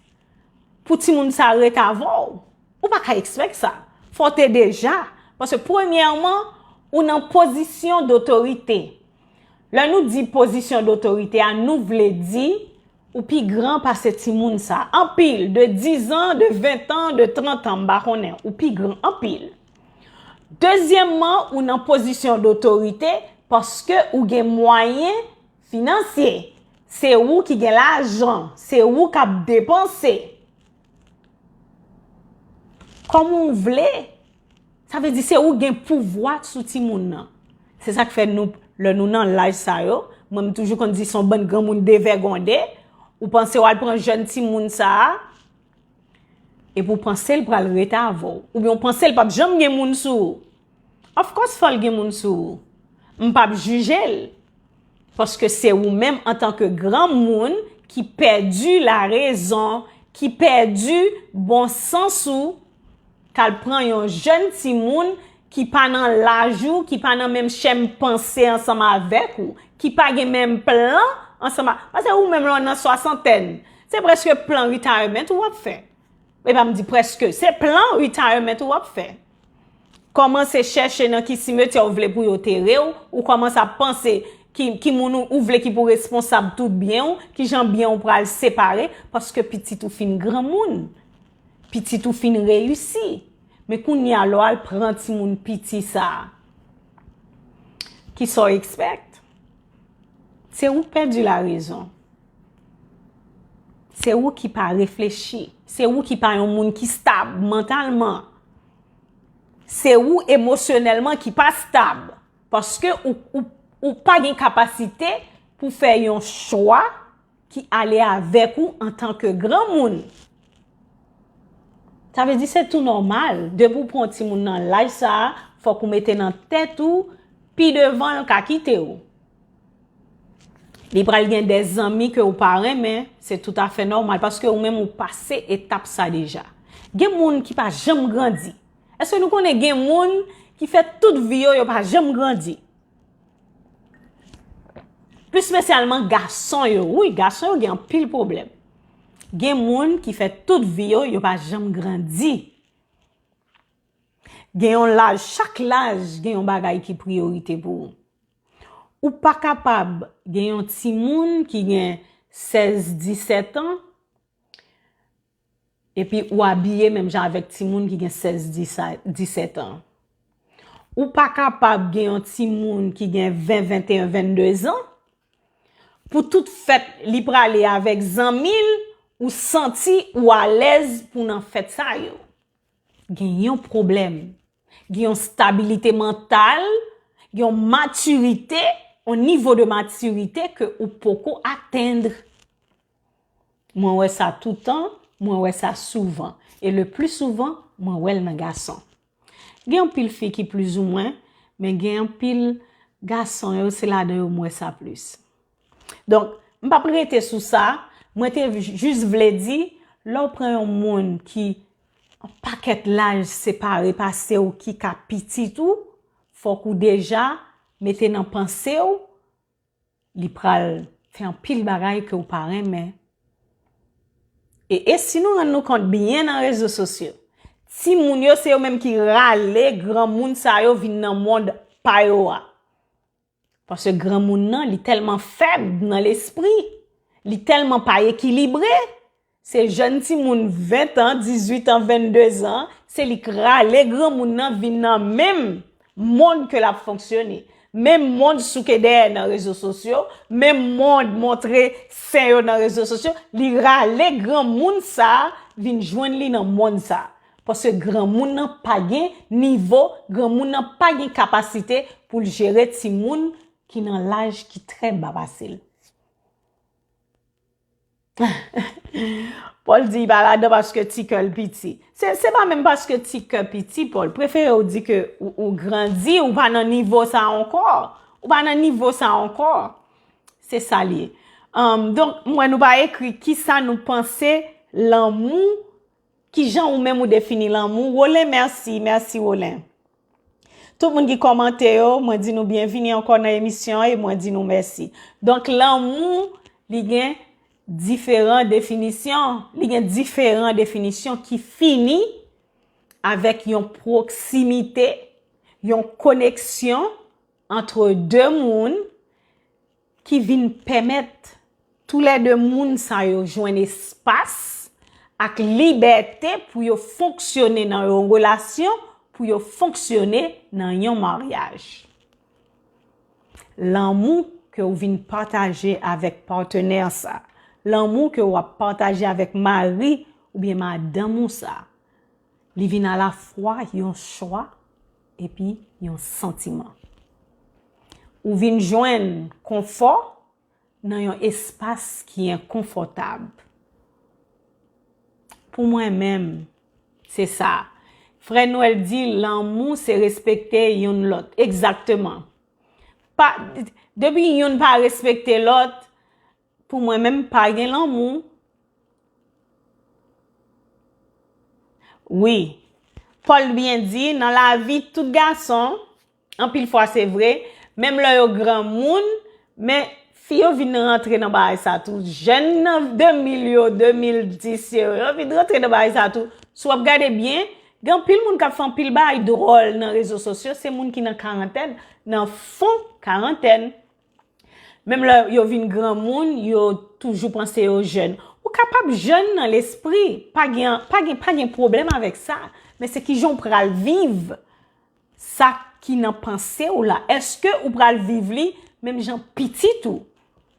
pou timoun sa ret avè w. Ou pa ka expect sa. Fò w te deja. Paske premyèman, ou nan pozisyon dotorite. Lè nou di pozisyon dotorite a, nou vle di ou pi gran pase timoun sa. Anpil, de diz an, de ven an, de trant an, m pa konnen. Ou pi gran anpil. Dezyèmman, ou nan pozisyon dotorite paske ou gen mwayen finansye. Se ou ki gen lajan, se ou k ap depanse. Kòman w vle? Sa vle di se ou gen pouvwa sou timoun nan. Se sa k fè nou, lè nou nan laj sa yo, mwen m toujou konn di se yon bann granmoun devègonde, ou panse w al pran jèn timoun sa a, epi w panse l pral ret avè w, oubyen w panse l p ap janm gen moun sou ou. Of course, fò l gen moun sou ou. M p ap jije l. Paske se ou menm antanke granmoun ki pèdi larezon, ki pèdi bon sans ou, k al pran yon jèn timoun ki pa nan laj ou, ki pa nan menm chèm panse ansanm avèk ou, ki pa gen menm plan ansanm a, paske ou menm lè w nan swasantèn, se prèske plan retirement ou w ap fè. Epa m di prèske, se plan retirement ou w ap fè. Kòmanse chèche nan ki simetyè w vle pou yo tere w, ou kòmanse ap panse ki, ki moun ou, ou vle ki pou responsab tout byen w, ki jan byen w pral separe, paske pitit ou fin granmoun, pitit ou fin reyisi. Men kounye a lè w al pran timoun piti sa a, ki sa w expect? Se ou k pèdi larezon. Se ou ki pa reflechi. Se ou ki pa yon moun ki stab mantalman. Se ou emosyonèlman ki pa stab. Paske ou, ou, ou pa gen kapasite pou fè yon chwa ki ale avèk ou antanke granmoun. Sa vle di se tou nòmal. Depi w pran yon timoun nan laj sa a, fòk ou mete nan tèt ou, pi devan l ka kite w. Li pral gen de zanmi ke w pa renmen, se toutafè nòmal, paske ou menm ou pase etap sa deja. Gen moun ki pa janm grandi. Èske nou konnen gen moun ki fè tout vi yo, yo pa janm grandi? Plis espesyalman gason yo. Wi, gason yo gen anpil pwoblèm. Gen moun ki fè tout vi yo, yo pa janm grandi. Gen yon laj, chak laj gen yon bagay ki priyorite pou ou. Ou pa kapab gen yon timoun ki gen sèz, disèt an, epi ou abiye menm jan avèk timoun ki gen sèz, disèt an. Ou pa kapab gen yon timoun ki gen ven, venteyen, vennde zan, pou tout fèt li prale avèk zanmi l, ou santi ou alèz pou nan fèt sa yo. Gen yon pwoblèm. Gen yon stabilite mantal, gen yon matirite, yon nivo de matirite ke ou poko atenn. Mwen wè sa toutan, mwen wè sa souvan. E le pli souvan, mwen wè l nan gason. Gen anpil fi ki plizoumwen, men gen anpil gason yo, se ladan yo m wè sa plis. Donk, m p ap rete sou sa, mwen te jis vle di, lè w pran yon moun ki yon pakèt laj separe pase w, ki ka pitit ou, fòk ou deja mete nan panse w, li pral fè anpil bagay ke w pa renmen. E, e si nou rann nou kont byen nan rezo sosyo, timoun yo se yo menm ki rale granmoun sa yo vin nan mond pa yo a. Paske granmoun nan, li tèlman fèb nan lespri, li tèlman pa ekilibre, se jèn timoun ven an, dizuit an, vennde zan, se li k rale granmoun nan vin nan menm mond ke l ap fonksyone. Menm mond souke dèyè nan rezo sosyo, menm mond montre sen yo nan rezo sosyo, li rale granmoun sa a vin jwenn li nan mond sa a. Paske granmoun nan pa gen nivo, granmoun nan pa gen kapasite pou l jere timoun ki nan laj ki trè ba pase l. Pòl di li pa ladan paske ti kè l piti. Se, se pa menm paske ti kè piti, Pòl. Prefere w di ke ou, ou grandi, ou pa nan nivo sa ankò. Ou pa nan nivo sa ankò. Se sa l ye. Ahn, donk, m wè nou pa ekri kisa nou panse lanmou, kijan ou menm ou defini lanmou. Rolen, mèsi. Mèsi, Rolen. Tout moun ki kòmante yo, mwen di nou byenvini ankò nan emisyon an e mwen di nou mèsi. Donk, lanmou, li gen diferan definisyon. Li gen diferan definisyon ki fini avèk yon pwoksimite, yon koneksyon antre de moun ki vin pèmèt toulède moun sa yo jwenn espas ak libète pou yo fonksyone nan yon relasyon, pou yo fonksyone nan yon maryaj. Lanmou ke w vin pataje avèk patnè sa, lanmou ke w ap pataje avèk mari oubyen madanm ou sa, li vin alafwa yon chwa epi yon santiman. Ou vin jwenn konfò nan yon espas ki enkonfòtab. Pou mwen menm, se sa. Frè Nwèl di, lanmou se respekte youn lòt. Egzakteman. Pa, depi youn pa respekte lòt, pou mwen menm, pa gen lanmou. Wi. Pòl byen di, nan lavi tout gason, anpil fwa se vre, menm lè yo granmoun, men fi yo vin rantre nan bagay sa tou. Jèn nan de mil yo, de mil dis yo, yo vin rantre nan bagay sa tou. Si w ap gade byen, gen anpil moun k ap fè anpil bagay dwòl nan rezo sosyo, se moun ki nan karantèn, nan fon karantèn. Menm lè yo vin granmoun, yo toujou panse yo jèn. Ou kapab jèn nan lespri, pa gen, pa gen, pa gen pwoblèm avèk sa. Men se kijan w pral viv sa ki nan panse w la. Èske ou pral viv li menm jan pitit ou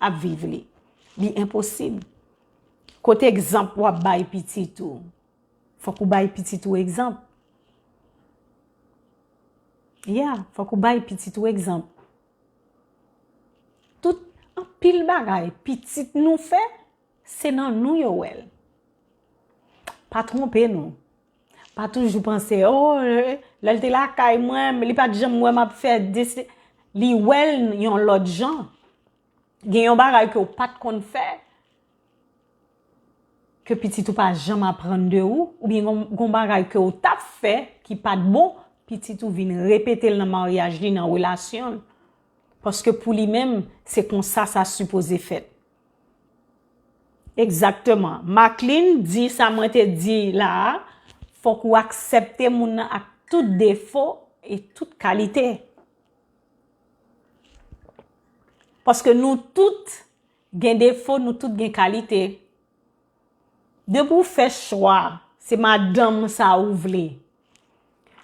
ap viv li? Li enposib. Kote egzanp w ap bay pitit ou? Fòk ou bay pitit ou egzanp. Yeah, fòk ou bay pitit ou egzanp. Tout, anpil bagay pitit nou fè, se nan nou yo wè l. Pa twonpe nou. Pa toujou panse, oh, lè l te lakay mwen, li pa t janm wè m ap fè desi-, li wè l yon lòt jan. Gen yon bagay ke w pa t konn fè, ke pitit ou pa janm aprann de ou, oubyen gon, gon bagay ke w t ap fè ki pa t bon, pitit ou vin repete l nan maryaj li, nan relasyon l. Paske pou li menm, se konsa sa sipoze fèt. Egzakteman. Macklin di sa mwen te di la a, fòk ou aksepte moun nan ak tout defo e tout kalite. Paske nou tout gen defo, nou tout gen kalite. Depi w fè chwa, se madanm sa ou vle.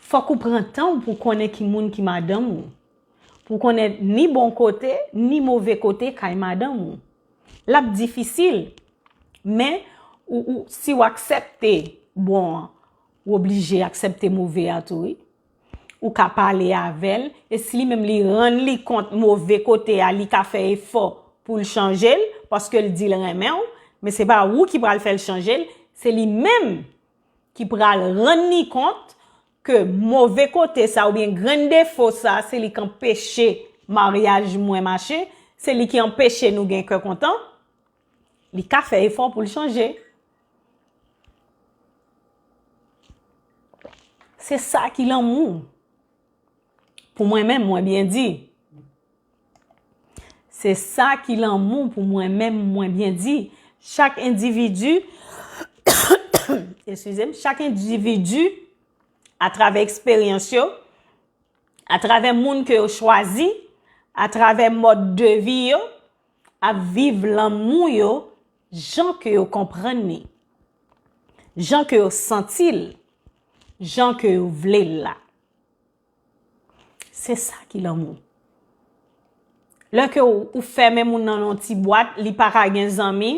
Fòk ou pran tan w pou konnen ki moun ki madanm ou. Pou konnen ni bon kote, ni move kote kay madanm ou. L ap difisil, men ou, ou, si w aksepte bon an, ou oblije aksepte move a tou, wi. Ou ka pale avè l, e si li menm li rann li kont move kote a, li ka fè efò pou l chanje l, paske l di l renmen w, men se pa ou ki pral fè l chanje l, se li menm ki pral rann li kont ke move kote sa oubyen grenn defo sa, se li k anpeche maryaj mwen mache, se li ki anpeche nou gen kè kontan, li ka fè efò pou l chanje. Se sa ki lanmou. Pou mwen menm, mwen byen di. Se sa ki lanmou pou mwen menm, mwen byen di. Chak endividi, eskize m, chak endividi, atravè eksperyans yo, atravè moun ke yo chwazi, atravè mòd de vi yo, ap viv lanmou yo jan ke yo konprann li, jan ke yo santi l, jan ke yo vle l la. Se sa ki lanmou. Lè ke ou, ou fèmen moun nan yon ti bwat, li pa ka gen zanmi,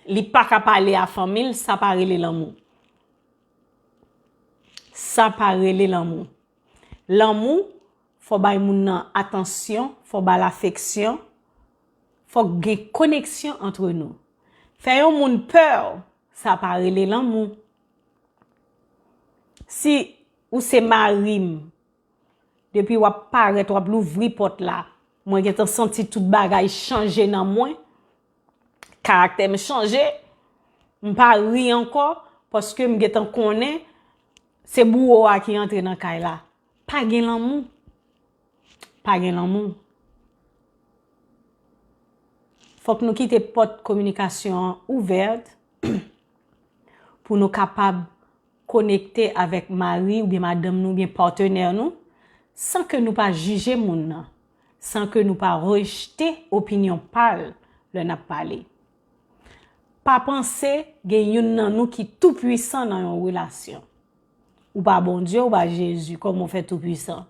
li pa ka pale a fanmi l, sa pa rele lanmou. Sa pa rele lanmou. Lanmou, fò bay moun nan atansyon, fò ba l afeksyon, fòk gen koneksyon antre nou. Fè yon moun pè w, sa pa rele lanmou. Si ou se mari m, depi w ap parèt, w ap louvri pòt la, mwen gentan santi tout bagay chanje nan mwen, karaktè m chanje, m pa ri ankò, paske m gentan konnen se bouwo a ki antre nan kay la. Pa gen lanmou. Pa gen lanmou. Fòk nou kite pòt kominikasyon an ouvèt pou nou kapab konekte avèk mari oubyen madanm nou, oubyen patnè nou, san ke nou pa jije moun nan, san ke nou pa rejte opinyon pa l lè n ap pale. Pa panse gen youn nan nou ki toupwisan nan yon relasyon. Ou pa Bondye, ou pa Jezi, kòman w fè toupwisan?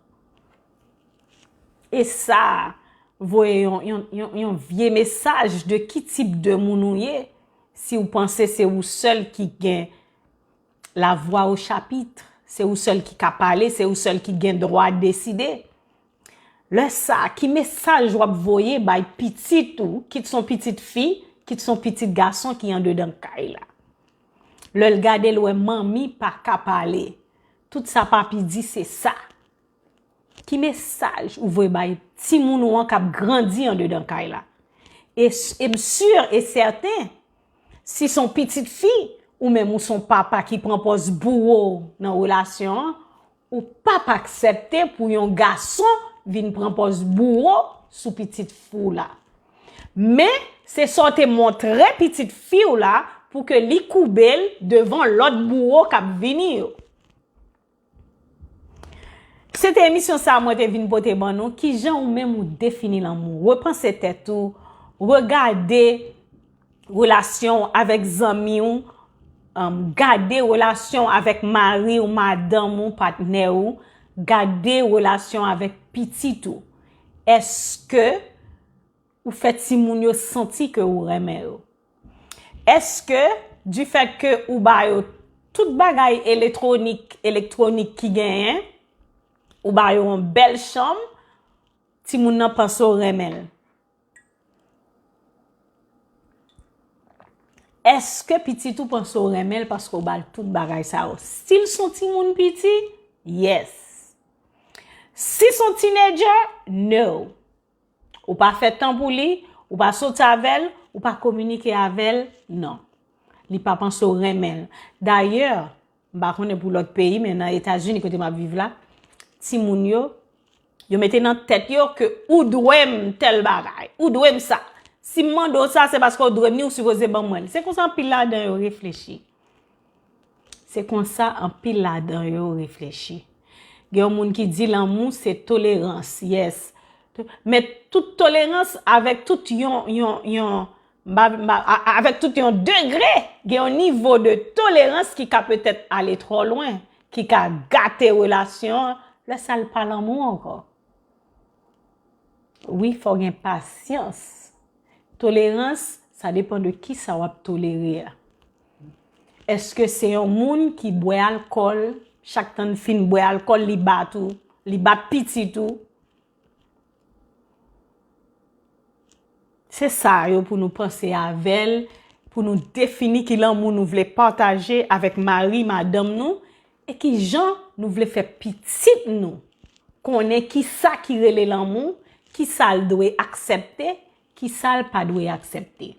E sa voye yon, yon, yon, yon vye mesaj de ki tip de moun ou ye, si w panse se ou sèl ki gen la voix au chapitre, Se ou sèl ki ka pale, se ou sèl ki gen dwa deside. Lè sa, ki mesaj w ap voye bay pitit ou, kit se yon pitit fi, kit se yon pitit gason ki andedan kay la? Lè l gade l wè manmi pa ka pale, tout sa papi di se sa. Ki mesaj ou voye bay timoun ou an k ap grandi andedan kay la? E, e m si e sèten, si se yon pitit fi, ou menm ou se yon papa ki pran pòz bouwo nan relasyon an, ou p ap aksepte pou yon gason vin pran pòz bouwo sou pitit fi w la. Men, se sa w te montre pitit fi w la pou ke li koube l devan lòt bouwo k ap vini yo. Se te emisyon sa a mwen te vin pote ban nou, kijan ou menm ou defini lanmou. Repanse tèt ou, regade relasyon w avèk zanmi w, um, gade relasyon w avèk mari w, madanm ou, patnè ou, gade relasyon w avèk pitit ou. Èske ou fè timoun yo santi ke ou renmen yo? Èske, du fait ke ou ba yo tout bagay elektwonik, elektwonik ki genyen, ou ba yo yon bèl chanm, timoun nan panse w renmen l? Èske pitit ou panse w renmen l paske w ba l tout bagay sa yo? Si l se yon timoun piti, yes. Si se yon teenager, no. Ou pa fè tan pou li, ou pa soti avè l, ou pa kominike avè l, non. Li pa panse w renmen l. Dayè, m pa konnen pou lòt peyi, men nan Etazini kote m ap viv la, timoun yo, yo mete nan tèt yo ke ou dwe m tèl bagay, ou dwe m sa. Si m mande w sa, se paske w dwe m li, ou sipoze ban mwen l. Se konsa anpil ladan yo reflechi. Se konsa anpil ladan yo reflechi. Gen yon moun ki di lanmou se tolerans, yes. Men tout tolerans avèk tout yon, yon, yon, m pa, m pa, a, a, avèk tout yon degre, gen yon nivo de tolerans ki ka petèt ale twò lwen, ki ka gate relasyon an, lè sa l pa lanmou ankò. Wi, fò w gen pasyans. Tolerans, sa depann de kisa w ap tolere a. Èske se yon moun ki bwè alkòl, chak tan l fin bwè alkòl, li bat ou, li bat pitit ou? Se sa yo pou nou panse avè l, pou nou defini ki lanmou nou vle pataje avèk mari, madanm nou, e ki jan nou vle fè pitit nou konnen kisa ki rele lanmou, kisa l dwe aksepte, kisa l pa dwe aksepte.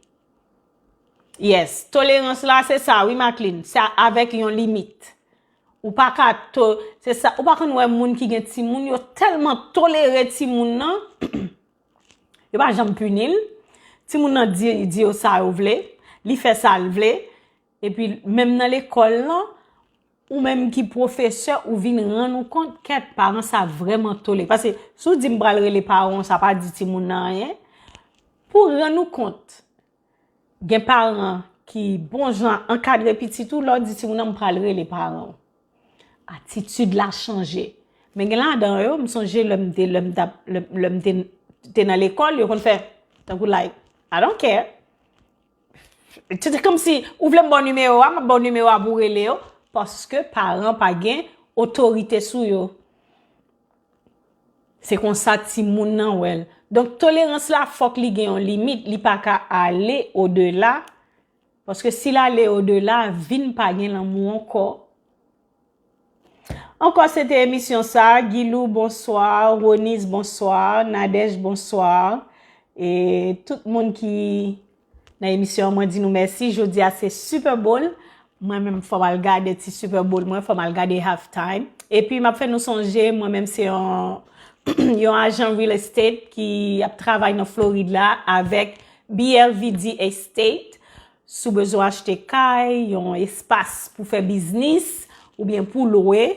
Yes, tolerans la se sa wi, Macklin, se avèk yon limit. Ou pa ka to-, se sa, ou pa konn wè moun ki gen timoun, yo tèlman tolere timoun nan, yo pa janm pini l. Timoun nan di, di yo sa yo vle, li fè sa l vle, epi menm nan lekòl lan, ou menm ki pwofesè, ou vin rann ou kont, kèt, paran sa vrèman tolere. Paske si w di m pral rele paran w, sa pa di timoun nan anyen. Pou rann ou kont, gen paran ki bon jan ankadre pitit ou, lè w di timoun nan, "M pral rele paran w." Atitid la chanje. Men gen ladan yo, m sonje lè m te, lè m t ap, lè, lè m te, te nan lekòl, yo konn fè, tankou like, "I don't care." Se te kòmsi, ou vle m ba w nimewo a, m ap ba w nimewo a pou w rele yo, paske paran pa gen otorite sou yo. Se konsa timoun nan wè l. Donk, tolerans la, fòk li gen yon limit, li pa ka ale odela, paske si l ale odela, vin pa gen lanmou ankò. Ankò, se te emisyon sa, Guilou, bonswa, Ronise, bonswa, Nadège, bonswa. E tout moun ki nan emisyon an, mwen di nou mèsi. Jodi a, se Super Bowl. Mwen menm, fò m al gade ti Super Bowl mwen, fò m al gade halftime. Epi, m ap fè nou sonje, mwen menm, se yon, yon ajan real estate ki ap travay nan Florid la avèk B L V D Estate. Si w bezwen achte kay, yon espas pou fè biznis, oubyen pou lwe,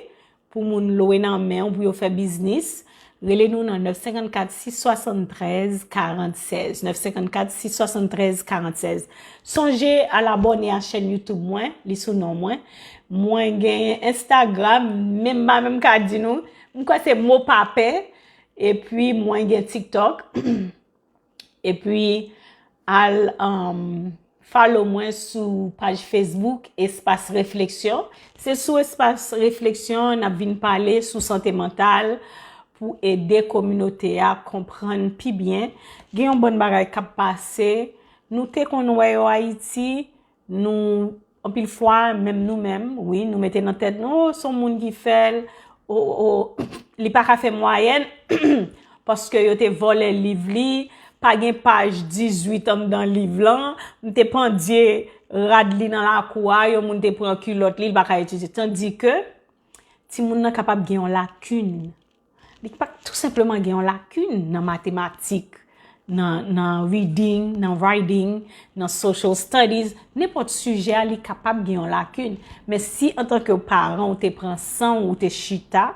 pou moun lwe nan men w, pou yo fè biznis, rele nou nan nèf senkannkat sis swasanntrèz karantsèz, nèf senkannkat sis swasanntrèz karantsèz. Sonje al abòne a chèn YouTube mwen, li sou non mwen. Mwen gen Instagram, men m pa menm ka di nou, m kwè se Mo Papè, epi mwen gen TikTok. Epi, al, um, Follow mwen sou paj Facebook Espas Refleksyon. Se sou Espas Refleksyon n ap vin pale sou sante mantal pou ede kominote a konprann pi byen. Gen yon bann bagay k ap pase. Nou te konn wè yo Ayiti, nou, anpil fwa, menm nou menm, wi, nou mete nan tèt nou, o, se yon moun ki fè l, o, o, li pa ka fè mwayèn, paske yo te vòlè liv li, pa gen paj dizuit anndan liv lan, m te pandye rad li nan lakou a, yon moun te pran kilòt li, li pa ka itilize. Tandike, timoun nan kapab gen yon lakin. Li pa tou senpleman gen yon lakin nan matematik, nan, nan reading, nan writing, nan social studies, nenpòt sijè a, li kapab gen yon lakin. Men si antanke paran ou te pran san w, ou te chita,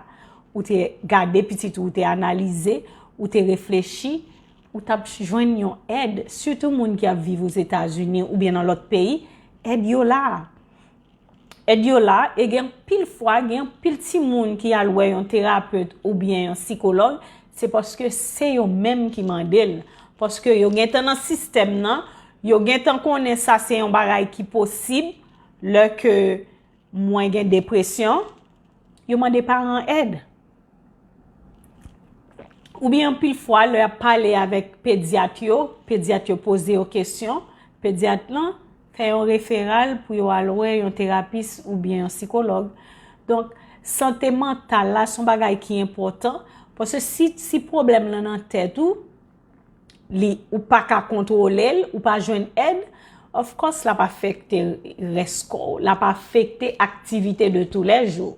ou te gade pitit ou, ou te analize, ou te reflechi, ou t ap jwenn yon èd, sitou moun ki ap viv Ozetazini oubyen nan lòt peyi, èd yo la. Èd yo la, e gen anpil fwa, gen anpil timoun ki al wè yon terapet oubyen yon sikològ, se paske se yo menm ki mande l. Paske yo gentan nan sistèm nan, yo gentan konnen sa se yon bagay ki posib, lè ke mwen gen depresyon, yo mande paran èd. Oubyen anpil fwa, lè y ap pale avèk pedyat yo, pedyat yo poze yo kesyon, pedyat lan fè yon referal pou yo al wè yon terapis oubyen yon sikològ. Donk, sante mantal la, se yon bagay ki enpòtan, paske si, si pwoblèm lan nan tèt ou, li, ou pa ka kontwole l, ou pa jwenn èd, of course, l ap afekte rès kò w, l ap afekte aktivite de toulèjou.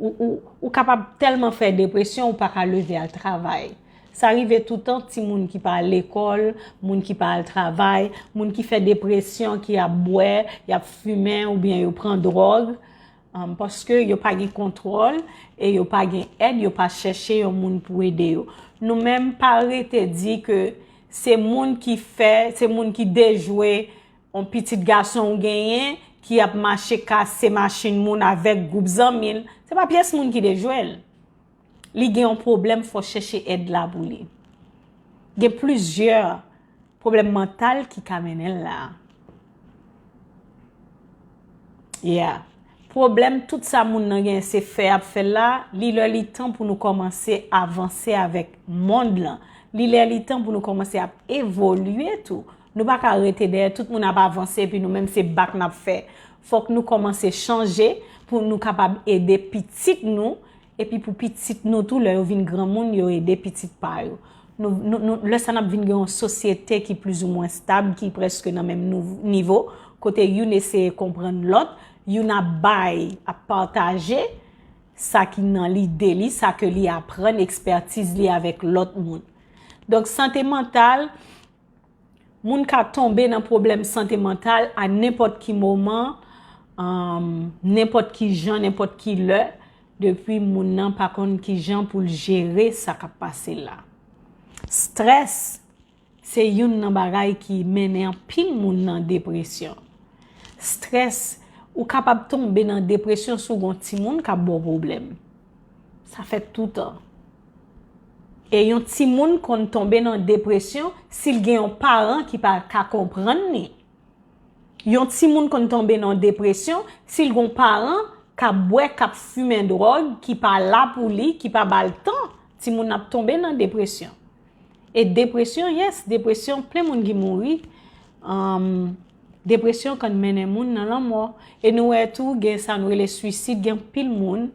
Ou, ou, ou kapab tèlman fè depresyon, ou pa ka leve al travay. Sa rive toutan, timoun ki pa al lekòl, moun ki pa al travay, moun ki fè depresyon, ki ap bwè, y ap fimen oubyen yo pran dwòg, um, paske yo pa gen kontwòl e yo pa gen èd, yo pa chèche yon moun pou ede yo. Nou menm pa rete di ke se moun ki fè, se moun ki dejwe yon pitit gason w genyen ki ap mache kase machin moun avèk gwoup zanmi l. Se pa pyès moun ki dejwe l. Li gen yon pwoblèm, fò chèche èd la pou li. Gen plizyè pwoblèm mantal ki ka mennen l la. Yeah. Pwoblèm, tout sa moun nan gen se fè ap fè l la, li lè li tan pou nou kòmanse avanse avèk mond lan. Li lè li tan pou nou kòmanse ap evolye tou. Nou pa ka rete dèyè, tout moun ap avanse, epi nou menm se bak n ap fè. Fòk nou kòmanse chanje pou nou kapab ede pitit nou, epi pou pitit nou tou, lè yo vin granmoun, yo ede pitit pa yo. Nou, nou, nou, lè sa n ap vin gen yon sosyete ki plizoumwen stab, ki prèske nan menm nou, nivo, kote youn eseye konprann lòt, youn ap bay, ap pataje sa ki nan lide li, sa ke li aprann, ekspètiz li avèk lòt moun. Donk, sante mantal, moun ka tonbe nan pwoblèm sante mantal a nenpòt ki moman, um, nenpòt ki jan, nenpòt ki lè, depi moun nan pa konn ki jan pou l jere sa k ap pase l la. Strès se youn nan bagay ki mennen anpil moun nan depresyon. Strès, ou kapab tonbe nan depresyon si w gen yon timoun k ap ba w pwoblèm. Sa fèt toutan. E yon timoun konn tonbe nan depresyon si l gen yon paran ki pa ka konprann li. Yon timoun konn tonbe nan depresyon si l gen yon paran k ap bwè, k ap fimen dwòg, ki pa la pou li, ki pa ba l tan. Timoun nan ap tonbe nan depresyon. E depresyon, yes, depresyon, plen moun ki mouri. Um, depresyon konn mennen moun nan lanmò. E nou wè tou, gen sa nou rele swisid, gen pil moun,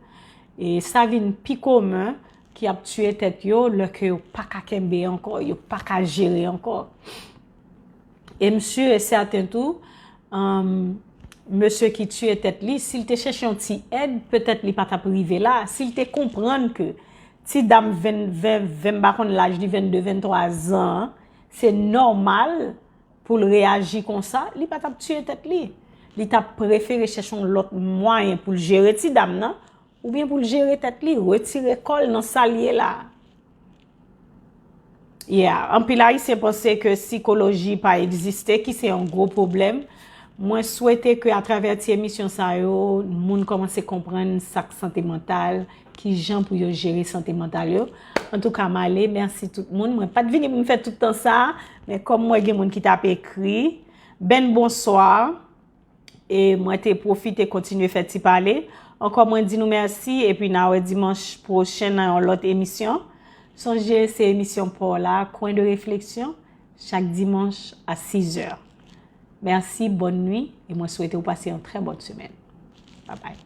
e sa vin pi komen, ki ap tiye tèt yo lè ke yo pa ka kenbe ankò, yo pa ka jere ankò. E m si e sèten tou, um, mesye ki tiye tèt li, si l te chèche yon ti èd, petèt li pa t ap rive la. Si l te konprann ke ti dam ven, ven, ven, m pa konn laj li, vennde, venntwa zan an, se nòmal pou l reyaji konsa, li pa t ap tiye tèt li. Li t ap prefere chèche yon lòt mwayen pou l jere ti dam nan, oubyen pou l jere tèt li, retire kò l nan sa l ye la. Yeah, anpil Ayisyen panse ke sikoloji pa egziste, ki se yon gwo pwoblèm. Mwen swete ke atravè ti emisyon sa yo, moun kòmanse konprann sa k sante mantal, ki jan pou yo jere sante mantal yo. Antouka, m ale, mèsi tout moun. Mwen pa t vini pou m fè tout tan sa, men kòm mwen gen moun ki t ap ekri, Ben bonswa. E mwen te pwofite kontinye fè ti pale. Ankò mwen di nou mèsi epi n a wè dimanch pwochen nan yon lòt emisyon. Sonje se emisyon pa w la, Coin de réflexion, chak dimanch a sizè. Mèsi, bòn nwi e mwen swete w pase yon trè bòn semèn. Babay.